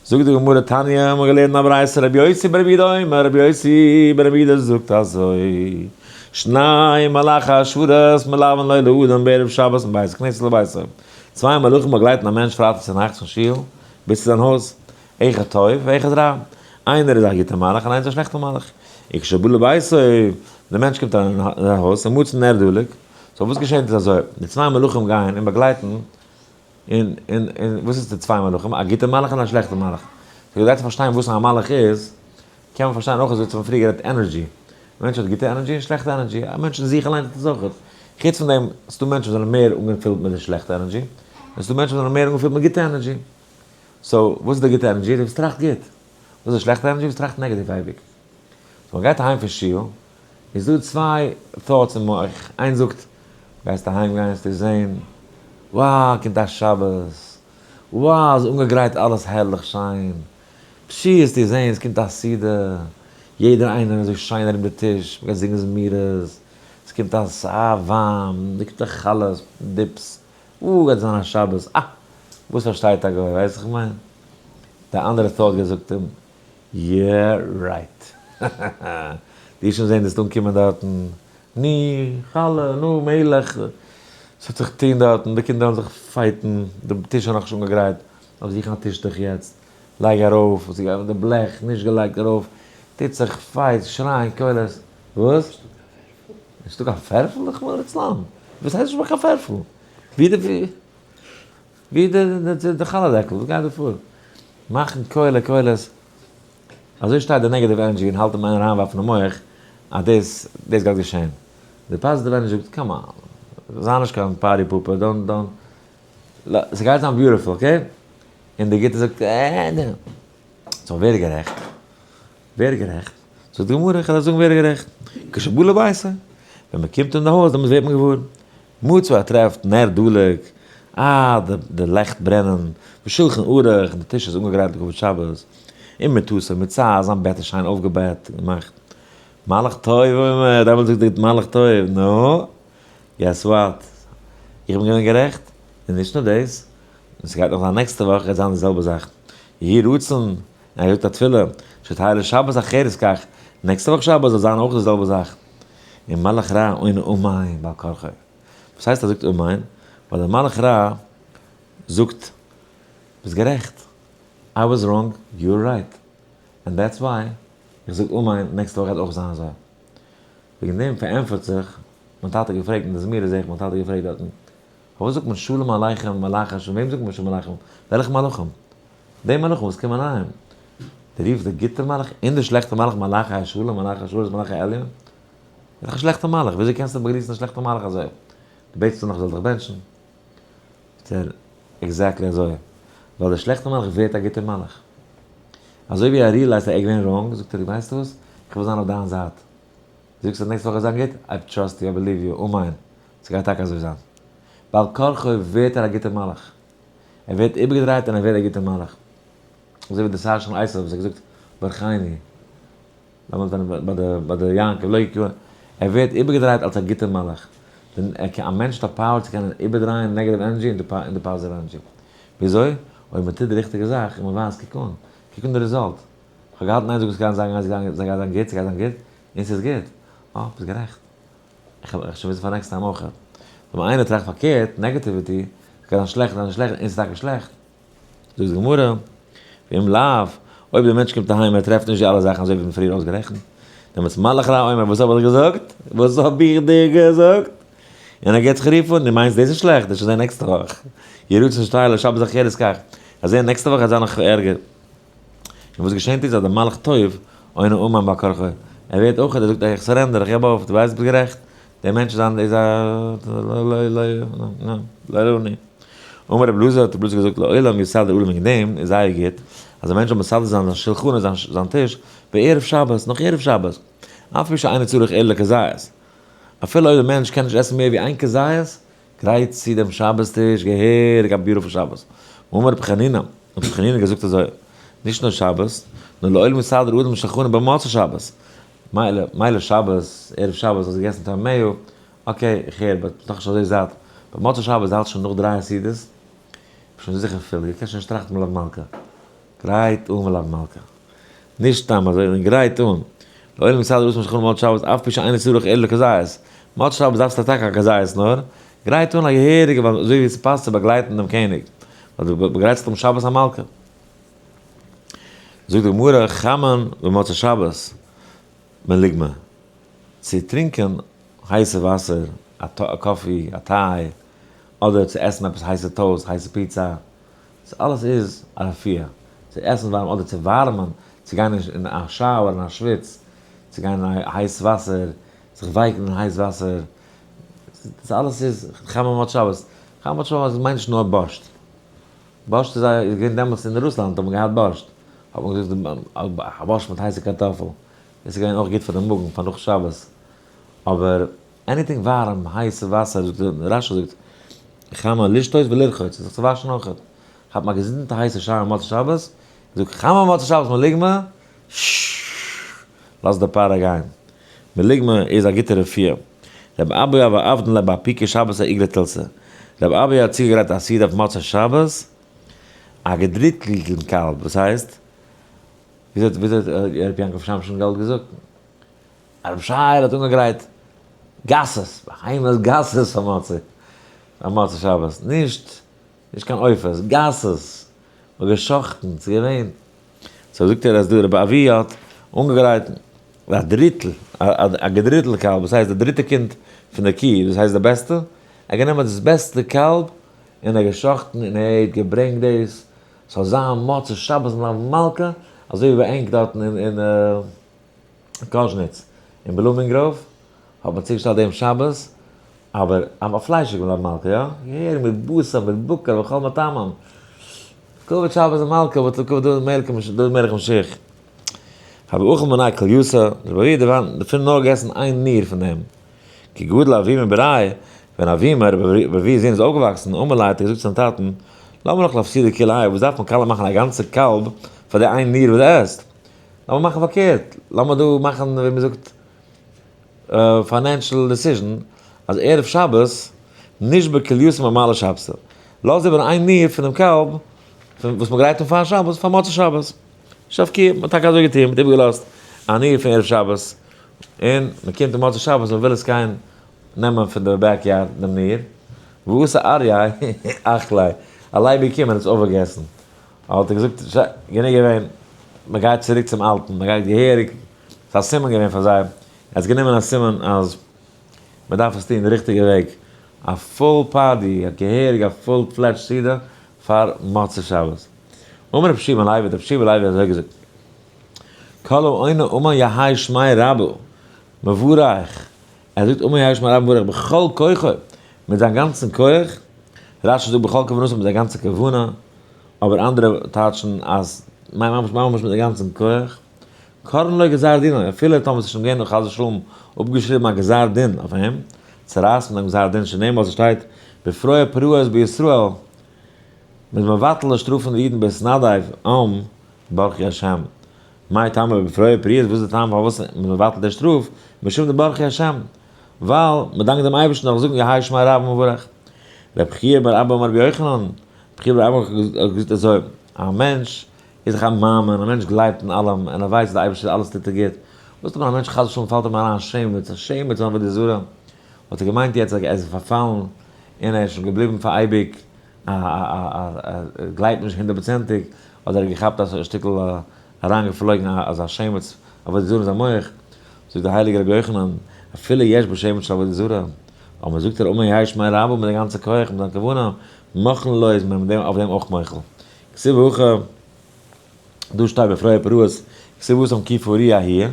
זאגט די גמרא תניא, האבן מיר געלערנט א ברייתא, רבי יוסי ברבי יהודה אומר, רבי יוסי ברבי יהודה זאגט אזוי, שני מלאכי השרת מלווין לו לאדם בערב שבת מבית הכנסת לביתו, צוויי מלאכים באגלייטן א מענטש פרייטאג צו נאכטס פון שול ביז צו זיין הויז, אחד טוב ואחד רע, איינער איז א גוטער מלאך און איינער איז א שלעכטער מלאך, וכשבא לביתו, ווען דער מענטש קומט אריין אין זיין הויז, ומצא נר דלוק, so וואס געשענט איז אזוי, די צוויי מלאכים גייען און באגלייטן, און און און וואס איז די צוויי מלאכים? א גוטער מלאך און א שלעכטער מלאך. so כדי צו פארשטיין וואס א מלאך איז, קען מען פארשטיין אויך אזוי ווי מ'האט פריער גערעדט energy. א מענטש האט גוטע energy און שלעכטע energy. א מענטש אין זיך אליינס האט עס אויך. חוץ פון דעם, ס'דא מענטשן וואס זענען מער אנגעפילט מיט די שלעכטע energy, און ס'דא מענטשן וואס זענען מער אנגעפילט מיט גוטע energy. so וואס איז די גוטע energy? די וואס טראכט גוט. וואס איז די שלעכטע energy? וואס טראכט negative אייביג. so מ'גייט אהיים פון שול, איז דא צוויי thoughts אין מח, איינס זאגט, גייסט אהיים גיין וועסטו זען, wow קומט א שבת, wow איז אנגעגרייט אלעס הערליך שיין, פשי וועסטו זען עס קומט א סעודה, יעדער איינער אזוי שיין ארום די טיש, מ'גייט זינגען זמירות, עס קומט א וויין, עס קומט א חלות, dips, אה גייט זיין א שבת, אה וואס פארשטייט א גוי, ווייסט וואס איך מיין? די אנדערע thought געזאגט אים, yeah right. די שוין זעהן דאס אנקומען דארטן, נו, חלה, נו, מלך, ס'האט זיך געטון דארטן, די קינדער האבן זיך fight ן, די טיש איז נאכנישט אנגעגרייט, דארף זוכן א טישטוך יעצט, לייג ארויף, וואס איז געווען מיט די בלעך, נישט געלייגט ארויף, טוט זיך fights, שרייען, קולות, וואס? נישטא קיין פערפל? רחמנא ליצלן, וואס הייסט נישטא קיין פערפל? ווי די ווי די חלה דעקל, וואס גייט דא פאר? מאכן קולות קולות, אזוי שטייט די negative energy און האלט אים איין אריינווארפן אין מח אז דאס דאס גייט געשען. די positive energy זאגט come on, זיי נישט קיין party pooper, don't don't, ס'גייט זיין beautiful okay? און די גוטע זאגט אה נע. so ווער איז גערעכט? ווער איז גערעכט? זאגט די גמרא, איך וועל דיר זאגן ווער איז גערעכט, כשבא לביתו, ווען מען קומט אין די הויז דעמאלטס ווערט מען געוואר, מצא ער טרעפט נר דלוק, אה די לעכט ברענען, ושולחן ערוך, די טיש איז אנגעגרייט לכבוד שבת, ומטתו מוצעת, זיין בעט איז שיין אויפגעבעט געמאכט, מלאך טוב אומר, דעמאלטס זאגט דער מלאך טוב, נו, guess what, איך בין געווען גערעכט, און נישט נאר דאס, און ס'גייט נאך זיין נעקסטע וואך גייט זיין די זעלבע זאך, יהי רצון, און ער זאגט א תפילה, שתהא לשבת אחרת כך, נעקסטע וואך שבת זאל זיין אויך די זעלבע זאך, און מלאך רע עונה אמן בעל כרחו. וואס הייסט ער זאגט אמן? ווייל דער מלאך רע זאגט, ביסט גערעכט, I was wrong, you are right, and that's why איך זאג אמן, נעקסטע וואך גייט אויך זיין אזוי. וועגן דעם פארענטפערט זיך, מיין טאטע האט געפרעגט אין די זמירות זעה איך מיין טאטע האט געפרעגט דארטן, פארוואס זאגט מען שלום עליכם מלאך השם, וועם זאגט מען שלום עליכם? וועלכע מלאכים? די מלאכים וואס קומען אהיים. די רופסט די גוטע מלאך און די שלעכטע מלאך מלאכי השלום מלאכי השרת מלאכי עליון? איז דאך א שלעכטע מלאך, וויאזוי קענסטו באגריסן א שלעכטע מלאך אזוי? דו בעטסט אים נאך ער זאל דיך בענטשן. זאגט ער, exactly אזוי, ווייל דער שלעכטער מלאך ווערט א גוטער מלאך. אזוי ווי ער realize ט אז ער איז געווען wrong, זאגט ער, ווייסטו וואס, איך וויל זיין אויף דיין זייט. דו זאגסט אז נעקסטע וואך גייט זיין גוט? I trust you, I believe you, אמן. ס'גייט טאקע אזוי זיין. בעל כרחו ווערט ער א גוטער מלאך. ער ווערט איבערגעדרייט און ער ווערט א גוטער מלאך. אזוי ווי די שר של עשו וואס האט געזאגט ברכני. דעמאלט ווען ביי די ביי די יעקב לא יקרא, ער ווערט איבערגעדרייט אלס א גוטער מלאך. ווען א מענטש האט א power צו קענען איבערדרייען negative energy אין די positive energy. וויאזוי? אויב מען טוט די ריכטיגע זאך און מען ווייזט קוק אן, קוק אן די result. כ'האב געהאלטן איין זאגן ס'גייט זיין ס'גייט זיין גוט, ס'גייט זיין גוט, און ס'איז גוט. אה, ביסט גערעכט. איך וועל שוין וויסן פאר next time אויך. ווען איינער טראכט פארקערט, negativity, ס'גייט זיין שלעכט, זיין שלעכט, און ס'איז טאקע שלעכט. זאגט די גמרא, ואם לאו, אויב דער מענטש קומט אהיים און ער טרעפט נישט די אלע זאכן אזוי ווי מ'האט פריער אויסגערעכנט, דעמאלטס מלאך רע אומר, וואס האב איך דיר געזאגט? וואס האב איך דיר געזאגט? און ער געט זיך א רוף אן, דו מיינסט דאס איז שלעכט? דאס איז זען נעקסטע וואך. יהי רצון שתהא לשבת אחרת כך. אז זען נעקסטע וואך וועט זיין נאך ערגער. און וואס געשענט איז אז דער מלאך טוב עונה אמן בעל כרחו, ער ווערט אויך, ער זאגט איך surrender, איך געב אויף, דו ווייסט ביסט גערעכט, דער מענטש איז א איז א לא לא לא לא. אמר רבי אלעזר, האט רבי אלעזר געזאגט, לעולם יסדר אדם וועגן דעם איז זייער גוט אז א מענטש זאל מסדר זיין זיין שולחן און זיין טיש בערב שבת, נאך ערב שבת, אף על פי שאינו צריך אלא לכזית, אפילו אויב דער מענטש קען נישט עסן מער ווי איין כזית, גרייט צו דעם שבת טיש געהעריג א beautiful שבת. אמר רבי חנינא, האט רבי חנינא געזאגט אזוי, נישט נאר שבת, נאר לעולם יסדר אדם שולחנו במוצאי שבת, מילא, מילא שבת, ערב שבת האסט געגעסן טעמעיו, okay, איך הער, but ביסט נאכנישט אזוי זאט. ביי מוצאי שבת האלט שוין נאך דריי סעודות, ביסט שוין זיכער full, דו קענסט שוין נישט טראכטן מלוה מלכה. גרייט אן מלוה מלכה. נישט סתם אזוי, נאר גרייט אן. לעולם יסדר אדם שולחנו במוצאי שבת אף פי שאינו צריך אלא כזית. מוצאי שבת דארפסטו טאקע א כזית נאר, גרייט אן א געהעריגע ווייל אזוי ווי עס פאסט צו באגלייטן דעם קעניג. ווייל דו באגלייטסט דעם שבת המלכה. זאגט די גמרא, חמין במוצאי שבת מלוגמא. צו טרינקען הייסע וואסער, א coffee, א טיי, אדער צו עסן עפעס הייסע toast, הייסע פיצא, דאס אלעס איז א רפואה. צו עסן ווארעם אדער צו ווארעמען, צו גיין אין א shower אין א שוויץ, צו גיין אין הייס וואסער, זיך ווייקן אין הייס וואסער, דאס אלעס איז חמין מוצאי שבת. חמין מוצאי שבת מיינט נישט נאר בארשט. בארשט איז א איז געווען דעמאלטס אין רוסלאנד האט מען געהאט בארשט, האט מען געזאגט א בארשט מיט הייסע קארטאפל, דאס איז געווען אויך גוט פאר די מאגן פאר נאך שבת, אבער anything ווארעם הייסע וואסער זאגט רש"י זאגט חמה לשתות ולרחוץ זיך צו וואשן אויך, כאפט מען א געזונטע הייסע shower מוצאי שבת, זאגט חמה מוצאי שבת מלוגמא, לאז די פארע גיין, מלוגמא איז א גוטע רפואה, רבי אבהו הוה עבדין ליה באפוקי שבת איגרא תילתא, רבי אבהו האט צוגעגרייט א סעודה אויף מוצאי שבת, א געדריטלטן קאלב, וואס הייסט? וויאזוי האט ר' יעקב שמשון גאלד געזאגט? הרב שייער האט אנגעגרייט גסות, בהמות גסות פאר מוצאי, פאר מוצאי שבת, נישט, נישט קיין עופות, גסות, מ'האט גע'שחט'ן, ס'איז געווען, so זאגט ער אז דא רבי אבהו האט אנגעגרייט א דריטל, א געדריטל קאלב, דאס הייסט די דריטע קינד פון די קי, דאס הייסט די בעסטע, ער האט גענומען דאס בעסטע קאלב און ער האט גע'שחט'ן און ער האט געברענגט דאס ס'זאל זיין מוצאי שבת מלוה מלכה, אזוי ווי ביי ענק דארטן אין קאזשניץ אין בלומינגראוו האט מען צוגעשטעלט דעם שבת, אבער א פליישיגע מלוה מלכה, יא? געהעריג מיט בשר מיט בקר וכל מטעמים, כבוד שבת המלכה וואס לכבוד דוד מלך דוד מלך משיח. הוה אכל מיניה כולייתא, רבי אבהו האט דערפון נאר געגעסן איין ניר פון דעם. כי גדל אבוה מבריה, ווען אבוה רבי אבהו'ס זון איז אויפגעוואקסן, אמר ליה האט ער געזאגט צו זיין טאטן, למה לך לאפסודי כולי האי, וואס דארף מען קאלע מאכן א גאנצע קאלב פאר די איין ניר וואס דו עסט? לאמיר מאכן פארקערט, לאמיר דא מאכן ווי מען זאגט financial decision, אז ערב שבת נישט בכולייתא ממעלי שבתא, לאז איבער איין ניר פונעם קאלב וואס מען גרייט אן פאר שבת פאר מוצאי שבת. שבקי, מען האט טאקע אזוי געטון, מען האט איבערגעלאזט א ניר פון ערב שבת, און מען קומט אין מוצאי שבת מען וויל עס גיין נעמען פון די backyard דעם ניר, ואתא אריה אכליה, א לייב איז געקומען און עס אויפגעגעסן, האט ער געזאגט שוין, גענוג געווען, מען גייט צוריק צום אלטן, מען גייט געהעריג, ס'איז א סימן געווען פאר זיי, ער האט גענומען א סימן אז מען דארף עס טון די ריכטיגע וועג, א full party, א געהעריג א full fledged סעודה פאר מוצאי שבת. אמר רבי שמעון לוי, האט רבי שמעון לוי אזוי געזאגט, כל העונה אמן יהא שמיה רבא מברך, ער זאגט אמן יהא שמיה רבא מברך בכל כוחו, מיט זיין גאנצן כח, רש"י זאגט בכל כוונתו מיט זיין גאנצע כוונה, אבער אנדערע טייטשן אז ממש ממש מיט די גאנצן כח, קורעין לו גזר דינו, אפילו טאמער ס'איז שוין געווען חס ושלום אפגעשריבן א גזר דין אויף אים, צערייסט מען דעם גזר דין שנאמר וואס עס שטייט בפרוע פרעות בישראל, מ'איז מבטל די שטראף פון די אידן בהתנדב עם ברכי השם. מאי טעמא בפרוע פרעות, וואס איז די טעם פארוואס מ'איז מבטל די שטראף, משום דברכי השם, ווייל מ'דאנקט דעם אייבערשטן דורך זאגן יהא שמיה רבא מברך. רבי חייא בר אבא אמר רבי יוחנן, רבי חייא בר אבא האט געזאגט אזוי, א מענטש איז דאך א מאמין, א מענטש גלייבט אין אלעם, און ער ווייסט אז דער אייבערשטער אלעס טוט ער גוט, וואס טוט מען א מענטש חס ושלום פאלט אים אריין שמץ, א שמץ פון עבודה זרה, האט ער געמיינט יעצט אז ער איז פארפאלן און ער איז שוין געבליבן פאר אייביג א א א גלייבט נישט הונדערט פראצענטיג, אדער ער האט געכאפט א שטיקל אריינגעפלויגן אזא שמץ עבודה זרה אין זיין מח, זאגט דער הייליגער רבי יוחנן, אפילו יש בו שמץ של עבודה זרה. אבער זאגט ער אמן יהא שמיה רבא מיט די גאנצע כח מיט זיין כוונה, מוחלין לו איז מען אויף דעם אויך מוחל. כתיב הכא, דא שטייט בפרוע פרעות, כתיב התם כי פרוע הוא,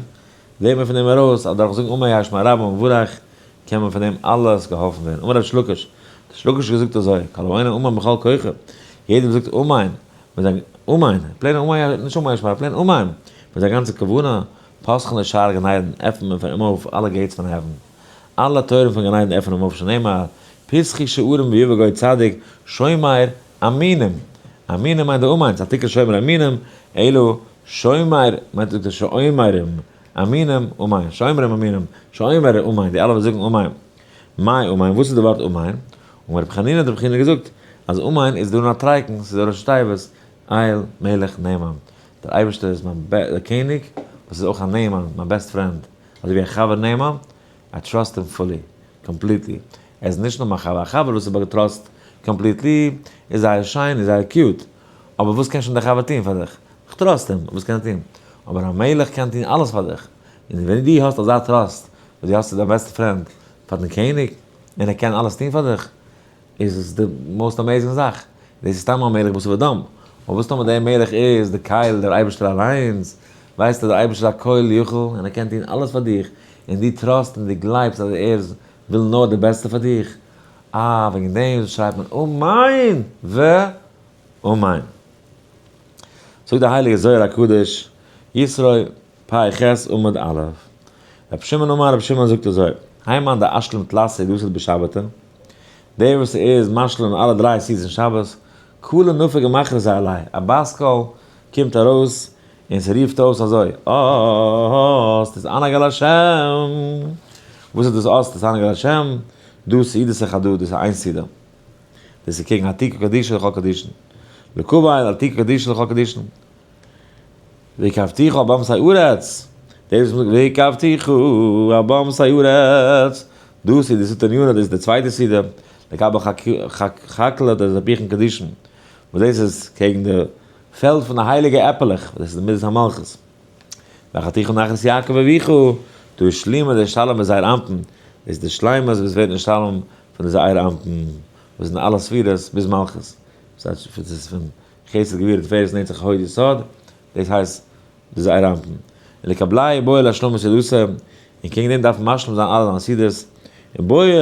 לערנט מען פון דעם ארויס אז דורך זאגן אמן יהא שמיה רבא ומברך קען מען פון דעם אלעס געהאלפן ווערן. אמר ריש לקיש, ריש לקיש האט געזאגט אזוי, כל העונה אמן בכל כוחו, יעדער וואס זאגט אמן מיט זיין אמן, plain אמן, נישט אמן יהא שמיה רבא, plain אמן, מיט זיין גאנצע כוונה, פותחין לו שערי גן עדן, עפנט מען פאר אים אויף אלע gates פון heaven. אלע טויערן פון גן עדן עפענען אים אויף שנאמר, פתחו שערים ויבא גוי צדיק, שומר אמינים. אמינים מיינט די אמן'ס, אל תקרא שומר אמינים, אלא שומר מיינט זאגט ער שאומרים, אמינים אמן, שומרים אמינים, שומר אמן, די אלע וואס זאגן אמן. מאי אמן, וואס איז די ווארט אמן? אמר רבי חנינא האט רבי חנינא געזאגט, אז אמן איז דא נוטריקון, ס'איז די ראשי תיבות, אל מלך נאמן. דער אייבערשטער איז מיין דער קעניג, וואס איז אויך א נאמן, מיין best friend, אזוי ווי א חבר נאמן, I trust him fully, completely. ער איז נישט נאר מיין חבר, א חבר וואס איך trust completely איז זייער שיין און זייער cute, אבער וואס קען שוין דער חבר טון פאר דיך? איך trust אים, וואס קען ער טון? אבער א מלך קען טון אלעס פאר דיך, און ווען דו האסט אזא trust וואס דו האסט צו דיין best friend, פאר דעם קעניג, און ער קען אלעס טון פאר דיך, איז עס די most amazing זאך. דאס איז סתם א מלך בשר ודם. אבער וואס טאמער דער מלך איז די קל, דער אייבערשטער אליינס, ווייסט אז דער אייבערשטער איז א כל יכול און ער קען טון אלעס פאר דיך, און דו trust און דו גלייבסט אז ער וויל נאר די בעסטע פאר דיך, אה, וועגן דעם שרייבט מען אמן ואמן. זאגט דער הייליגער זוהר הקדוש, יתרו פ ח עמוד א', רבי שמעון אמר, רבי שמעון זאגט אזוי, האי מאן דאשלים תלת סעודתא בשבתא, דער וואס איז משלים אלע דריי סעודות אין שבת, קלא נפיק ומכרזא עליה, א בת קול קומט ארויס און ס'רופט אויס אזוי, אז תתענג על השם, וואס איז דאס אז תתענג על השם? דא סעודתא חדא, דאס איז איין סעודה, דאס איז קעגן עתיקא קדישא לכל קדישין, לקבל עתיקא קדישא לכל קדישין, והקרבתיך על במתי ארץ, דאס וואס מ'זאגט והקרבתיך על במתי ארץ, דאס איז די סעודה דאס איז די צווייטע סעודה, לקבל חקלא דזביחין קדישין, וואס דאס איז קעגן די פעלד פון די הייליגע עפעלעך, וואס דאס איז די מידת המלכות. ואכלתיך נחלת יעקב אביך, דא איז שלימה די שלום בזעיר אנפין, דאס איז די שלימות וואס ווערט נשתלם פון די זעיר אנפין, וואס זענען אלע ספירות ביז מלכות, דאס איז פון חסד גבורה תפארת נצח הוד יסוד, דאס הייסט די זעיר אנפין. און לקבליה בעי להשלמת סעודתא, און קעגן דעם דארף מען משלים זיין אלע זיינע סעודות, און בעי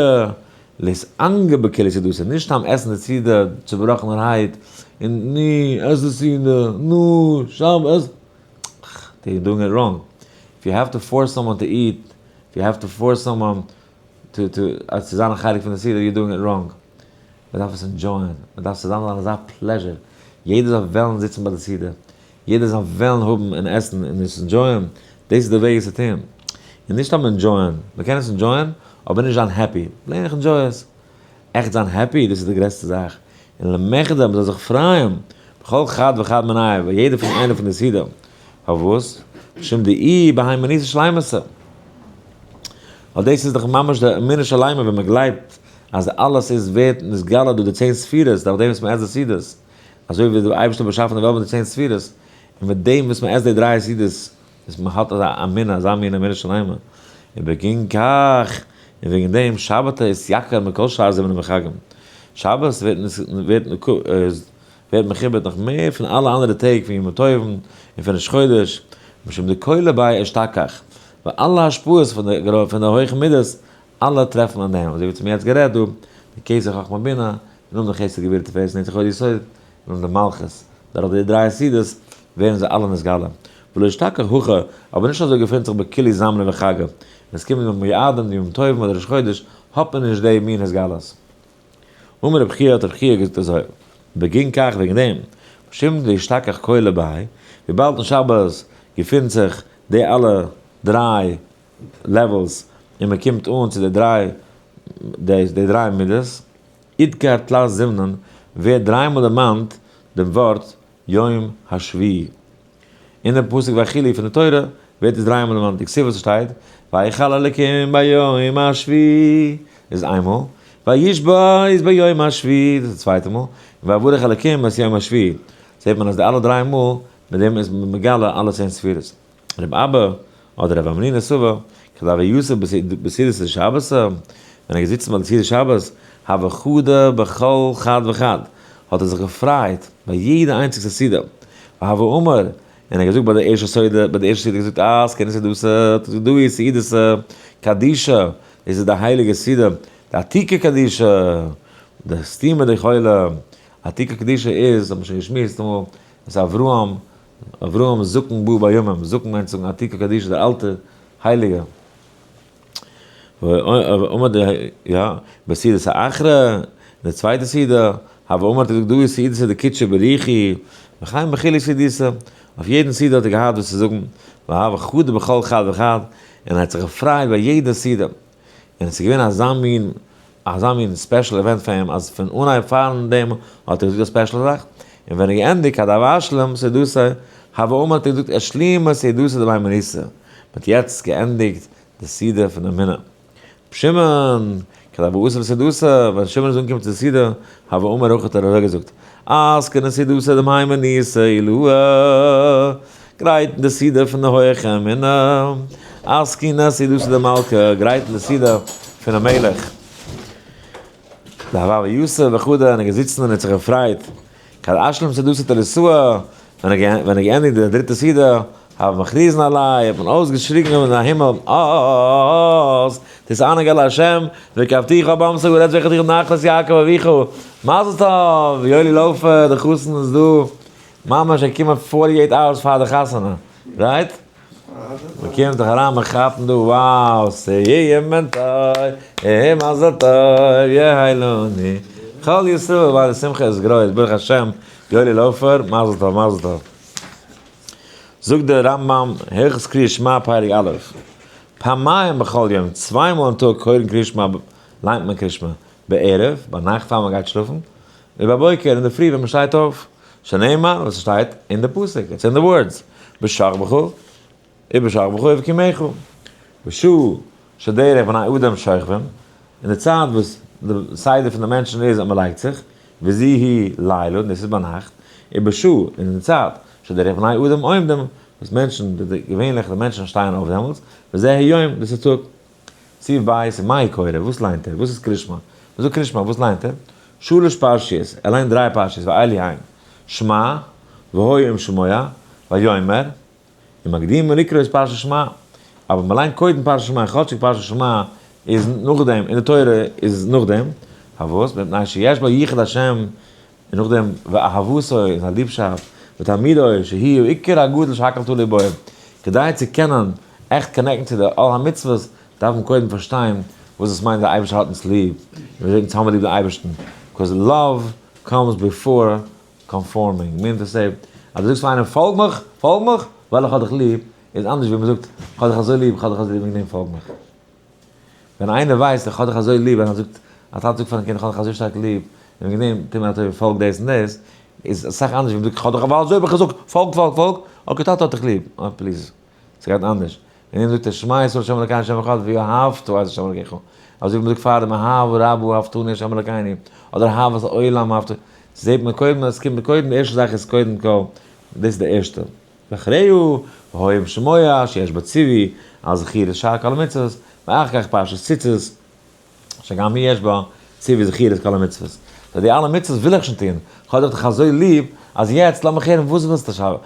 להתענג בכולהו סעודתא, נישט סתם עסן די סעודה צובראכענערהייט, און נו, עס די סעודה, נו, שם, עס, they doing it wrong. If you have to force someone to eat, if you have to force someone to to אז צו זיין א חלק פון די סעודה, you're doing it wrong. מען דארף עס enjoy ען, מען דארף ס'זאל זיין אזא pleasure, יעדער זאל וועלן זיצן ביי די סעודה, יעדער זאל וועלן האבן און עסן און עס enjoy ען, דאס איז די וועג עס צו טון. און נישט סתם enjoy ען, מען קען עס enjoy ען, אבער נישט זיין happy, plain איך enjoy עס. עכט זיין happy, דאס איז די גרעסטע זאך. און למחדי מען זאל זיך פרייען, בכל חד וחד מינייהו, ביי יעדע פון איינע פון די סעודה. פארוואס? משום דאיהו בהאי אמוניתא שלימתא. ווייל דאס איז דאך ממש די אמונה שלימה ווען מען גלייבט אז אלעס איז ווערט נתגלה דורך די 10 ספירות, דורך דעם וואס מען עסט די סעודות, אזוי ווי דער אייבערשטער האט באשאפן די וועלט מיט די 10 ספירות, און מיט דעם וואס מען עסט די דריי סעודות, איז מען האט אזא אמונה, אזא מין אמונה שלימה, ובגין כך, און וועגן דעם, שבתא איז יקר מכל שאר זמנים וחגים. שבת ווערט מכובד נאך מער פון אלע אנדערע טעג פון ימים טובים און פון ראש חודש, משום דכולא ביה אשתכח, ווייל אלע השפעות פון די הויכע מידות, אלע טרעפן אין דעם, אזוי ווי צום יעצט גערעדט דא, די כתר חכמה בינה, און נאך די חסד גבורה תפארת נצח הוד יסוד, און נאך די מלכות, דורך די דריי סעודות ווערן זיי אלע נתגלה. ולא אשתכח הכא, אבער נישט אזוי געפינט זיך בכולהו זמני וחגא, ווען עס קומט די מועדים, די ימים טובים אדער ראש חודש, האט מען נישט די מין התגלות. אמר רבי חייא האט רבי חייא געזאגט אזוי, בגין כך וועגן דעם, משום דאשתכח כולא ביה, וויבאלד אין שבת געפינט זיך די אלע דריי levels און מען קומט אן צו די דריי מידות, איתגר תלת זימנין, ווערט דריי מאל דערמאנט דעם ווארט יום השביעי. אין דעם פסוק ויכולו פון די תורה ווערט עס דריי מאל דערמאנט, די כתיב וואס שטייט ויכל אלקים ביום השביעי איז איינמאל, וישבות ביום השביעי דאס איז די צווייטע מאל, און ויברך אלקים את יום השביעי, זעט מען אז די אלע דריי מאל מיט דעם איז מען מגלה אלע 10 ספירות. רב אבא אדער רב המנונא סבר, כדהוה יתיב בסעודת שבת, ווען ער איז געזיצן ביי די סעודת שבת, הוה חדי בכל חד וחד, האט ער זיך געפרייט ביי יעדע איינציגסטע סעודה, והוה אמר, און ער האט געזאגט ביי די ערשטע סעודה, ביי די ערשטע סעודה געזאגט אתקין סעודתא דא סעודתא קדישא, דאס איז די הייליגע סעודה, די עתיקא קדישא, די סתימא דכולא, עתיקא קדישא איז, האט מען שוין געשמועסט אמאל, עס איז אברהם, אברהם זקן בא בימים, זקן מיינט זאגן עתיקא קדישא דער אלטער הייליגער. ואמר די יא, בסעודת האחרא, די צווייטע סעודה, הוה אמר האט ער געזאגט דא איז סעודתא דקודשא בריך הוא, וכן בכולהו סעודתא, אויף יעדן סעודה האט ער געהאט וואס צו זאגן, והוה חדי בכל חד וחד, און ער האט זיך געפרייט ביי יעדע סעודה, און עס איז געווען אזא מין אזא מין special event פאר אים אז פון אנהייב פארן דעם האט ער געזאגט א special זאך, און ווען ער געענדיגט כד הוה אשלים סעודתיה, הוה אמר האט ער געזאגט אשלימו סעודתא דמהימנותא, מען האט יעצט געענדיגט די סעודה פון אמונה. שמעון, כד הוה אתי לסעודתיה, ווען שמעון איז אנגעקומען צו די סעודה, הוה אמר הכי האט ער אזוי געזאגט, אתקין סעודתא דמהימנותא עילאה, גרייטן די סעודה פון די הויעכע אמונה, אתקין סעודתא דמלכא, גרייטן די סעודה פונעם מלך. דהוה יתיב וחדי, און ער געזיצן און האט זיך געפרייט. כד אשלים סעודתא תליתאה, ווען ער געענדיגט די דריטע סעודה, הוו מכריזין עליה, האט מען אויסגעשריגן אין די הימל, אז תתענג על השם, והקפתיך במתק הארץ והחלתיך נחלת יעקב אביך, מזל טוב, יואלי לאופער, די חתן איז דא, ממש ער קומען forty eight hours פאר די חתונה, right? מען קומט דאך אריין מען כאפן דא, wow, סימן טוב, מזל טוב, יהא לנו, כל ישראל, ווייל די שמחה איז גרויס, ברוך השם, יואלי לאופער, מזל טוב, מזל טוב. זאגט דער רמב ם, הלכות קריאת שמע פרק א', פעמיים בכל יום, צוויי מאל אין טאג קורין קריאת שמע, ליינט מען קריאת שמע, בערב, ביינאכט פאר מען גייט שלאפן, ובבוקר, אינדערפרי ווען מען שטייט אויף, שנאמר, וואס עס שטייט אין די פסוק, it's in the words, בשכבך, ובשכבך ובקומך, בשעה שדרך בני אדם שוכבים, אין די צייט וואס די סדר פון די מענטשן איז אז מען לייגט זיך, וזו היא לילה, און דאס איז ביינאכט, ובשעה, און אין די צייט, שדרך בני אדם עומדים, וואס מענטשן, געווענליך די מענטשן שטייען אויף דעמאלטס, וזה הוא יום, דאס איז טאג. סעיף בית, מאי קורא, וואס ליינט ער? וואס איז קרישמע? מען זאגט קרישמע, וואס ליינט ער? שלש פרשיות, ער ליינט דריי פרשיות, ואלו הן, שמע, והיה אם שמוע, ויאמר, און מקדימין לקרות פרשת שמע, אבער מען ליינט קודם פרשת שמע, כאטשיג פרשת שמע איז נאכדעם, אין די תורה איז נאכדעם, פארוואס? מפני שיש בה ייחוד השם, און נאכדעם ואהבתו איז א ליבשאפט, ותלמודו שהוא עיקר הגדול שהכל תלוי בו, כדי צו קענען עכט connect ן צו די עול המצוות דארף מען קודם פארשטיין וואס עס מיינט דער אייבערשטער האט אונז ליב, און וויאזוי אונז האבן ליב דעם אייבערשטן, because love comes before conforming, meaning to say, אז דו זאגסט פאר איינעם פאלג מיך, פאלג מיך, ווייל איך האב דיך ליב, איז אנדערש ווי מען זאגט, איך האב דיך אזוי ליב, איך האב דיך אזוי ליב, וועגן דעם פאלג מיך. ווען איינער ווייסט איך האב דיך אזוי ליב, ווען ער זאגט, א טאטע זאגט פארן קינד איך האב דיך אזוי שטארק ליב, און וועגן דעם טו מיר א טובה פאלג דאס און דאס, איז אסאך אנדערש ווי מען זאגט איך האב דיך ווייל אזוי האב איך געזאגט, פאלג פאלג פאלג, okay טאטע האט דיך ליב, אה please, ס'גייט אנדערש. וועגן דעם זאגט ער שמע ישראל ה' אלקינו ה' אחד ואהבת את ה' אלקיך, אזוי ווי מען זאגט פארדעם אהבה רבה אהבתנו ה' אלקינו, אדער אהבת עולם אהבת, זעט מען קודם אז עס קומט קודם, די ערשטע זאך איז קודם כל, דאס איז די ערשטע. ואחריו, והיה אם שמוע, שיש בה ציווי, על זכירת שאר כל המצוות, ואחר כך פרשת ציצית, שגם היא יש בה ציווי זכירת כל המצוות. so די אלע מצוות וויל איך שוין טון, כ'האב דיך דאך אזוי ליב, אז יעצט לאמיך הערן וואס ווילסטו שוין,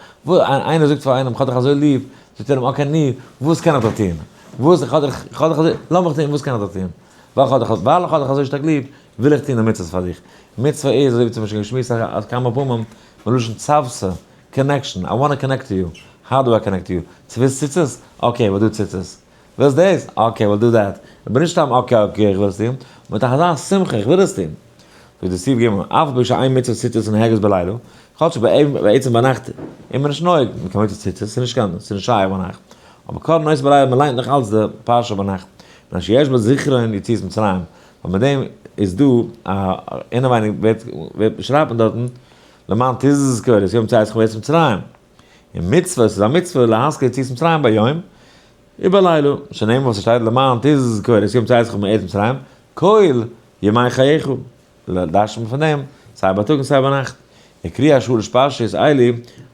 איינער זאגט פאר איינעם כ'האב דיך אזוי ליב, זאגט ער אים okay נו, וואס קען איך דיר טון, וואס, איך האב דיך, איך האב דיך אזוי, לאמיך טון, וואס קען איך דיר טון, ווייל כ'האב דיך, ווייל איך האב דיך אזוי שטארק ליב, וויל איך טון די מצוות פאר דיך. מצוה איז, אזוי ווי צום שוין געשמועסט כמה פעמים, מלשון צוותא, connection, I want connect to you, how do I connect to you, צו ווילסט ציצית? okay, we'll do ציצית. ווילסט דאס? okay, we'll do that. אבער נישט סתם okay okay איך וויל עס טון, מיט אזא שמחה איך וויל עס טון. זאגט די סעיף ג', אף על פי שאין מצות ציצית נוהגת בלילה, כאטש בעצם ביינאכט איז מען נישט נוהג מיט קיין מצות ציצית, ס'איז נישט קיין, ס'איז נישט שייך ביינאכט, אבער קורין אותה בלילה, מען ליינט נאך אלץ די פרשה ביינאכט, מפני שיש בה זכרון יציאת מצרים, ווייל מיט דעם איז דא א אינעווייניג ווערט שרייבט מען דארטן למען תזכור את יום צאתך מארץ מצרים, און מצוה, עס איז א מצוה להזכיר יציאת מצרים ביום ובלילה, שנאמר וואס עס שטייט למען תזכור את יום צאתך מארץ מצרים כל ימי חייך, דרש'נט מען פון דעם סיי בייטאג און סיי ביינאכט, וקריאת שלש פרשיות אלו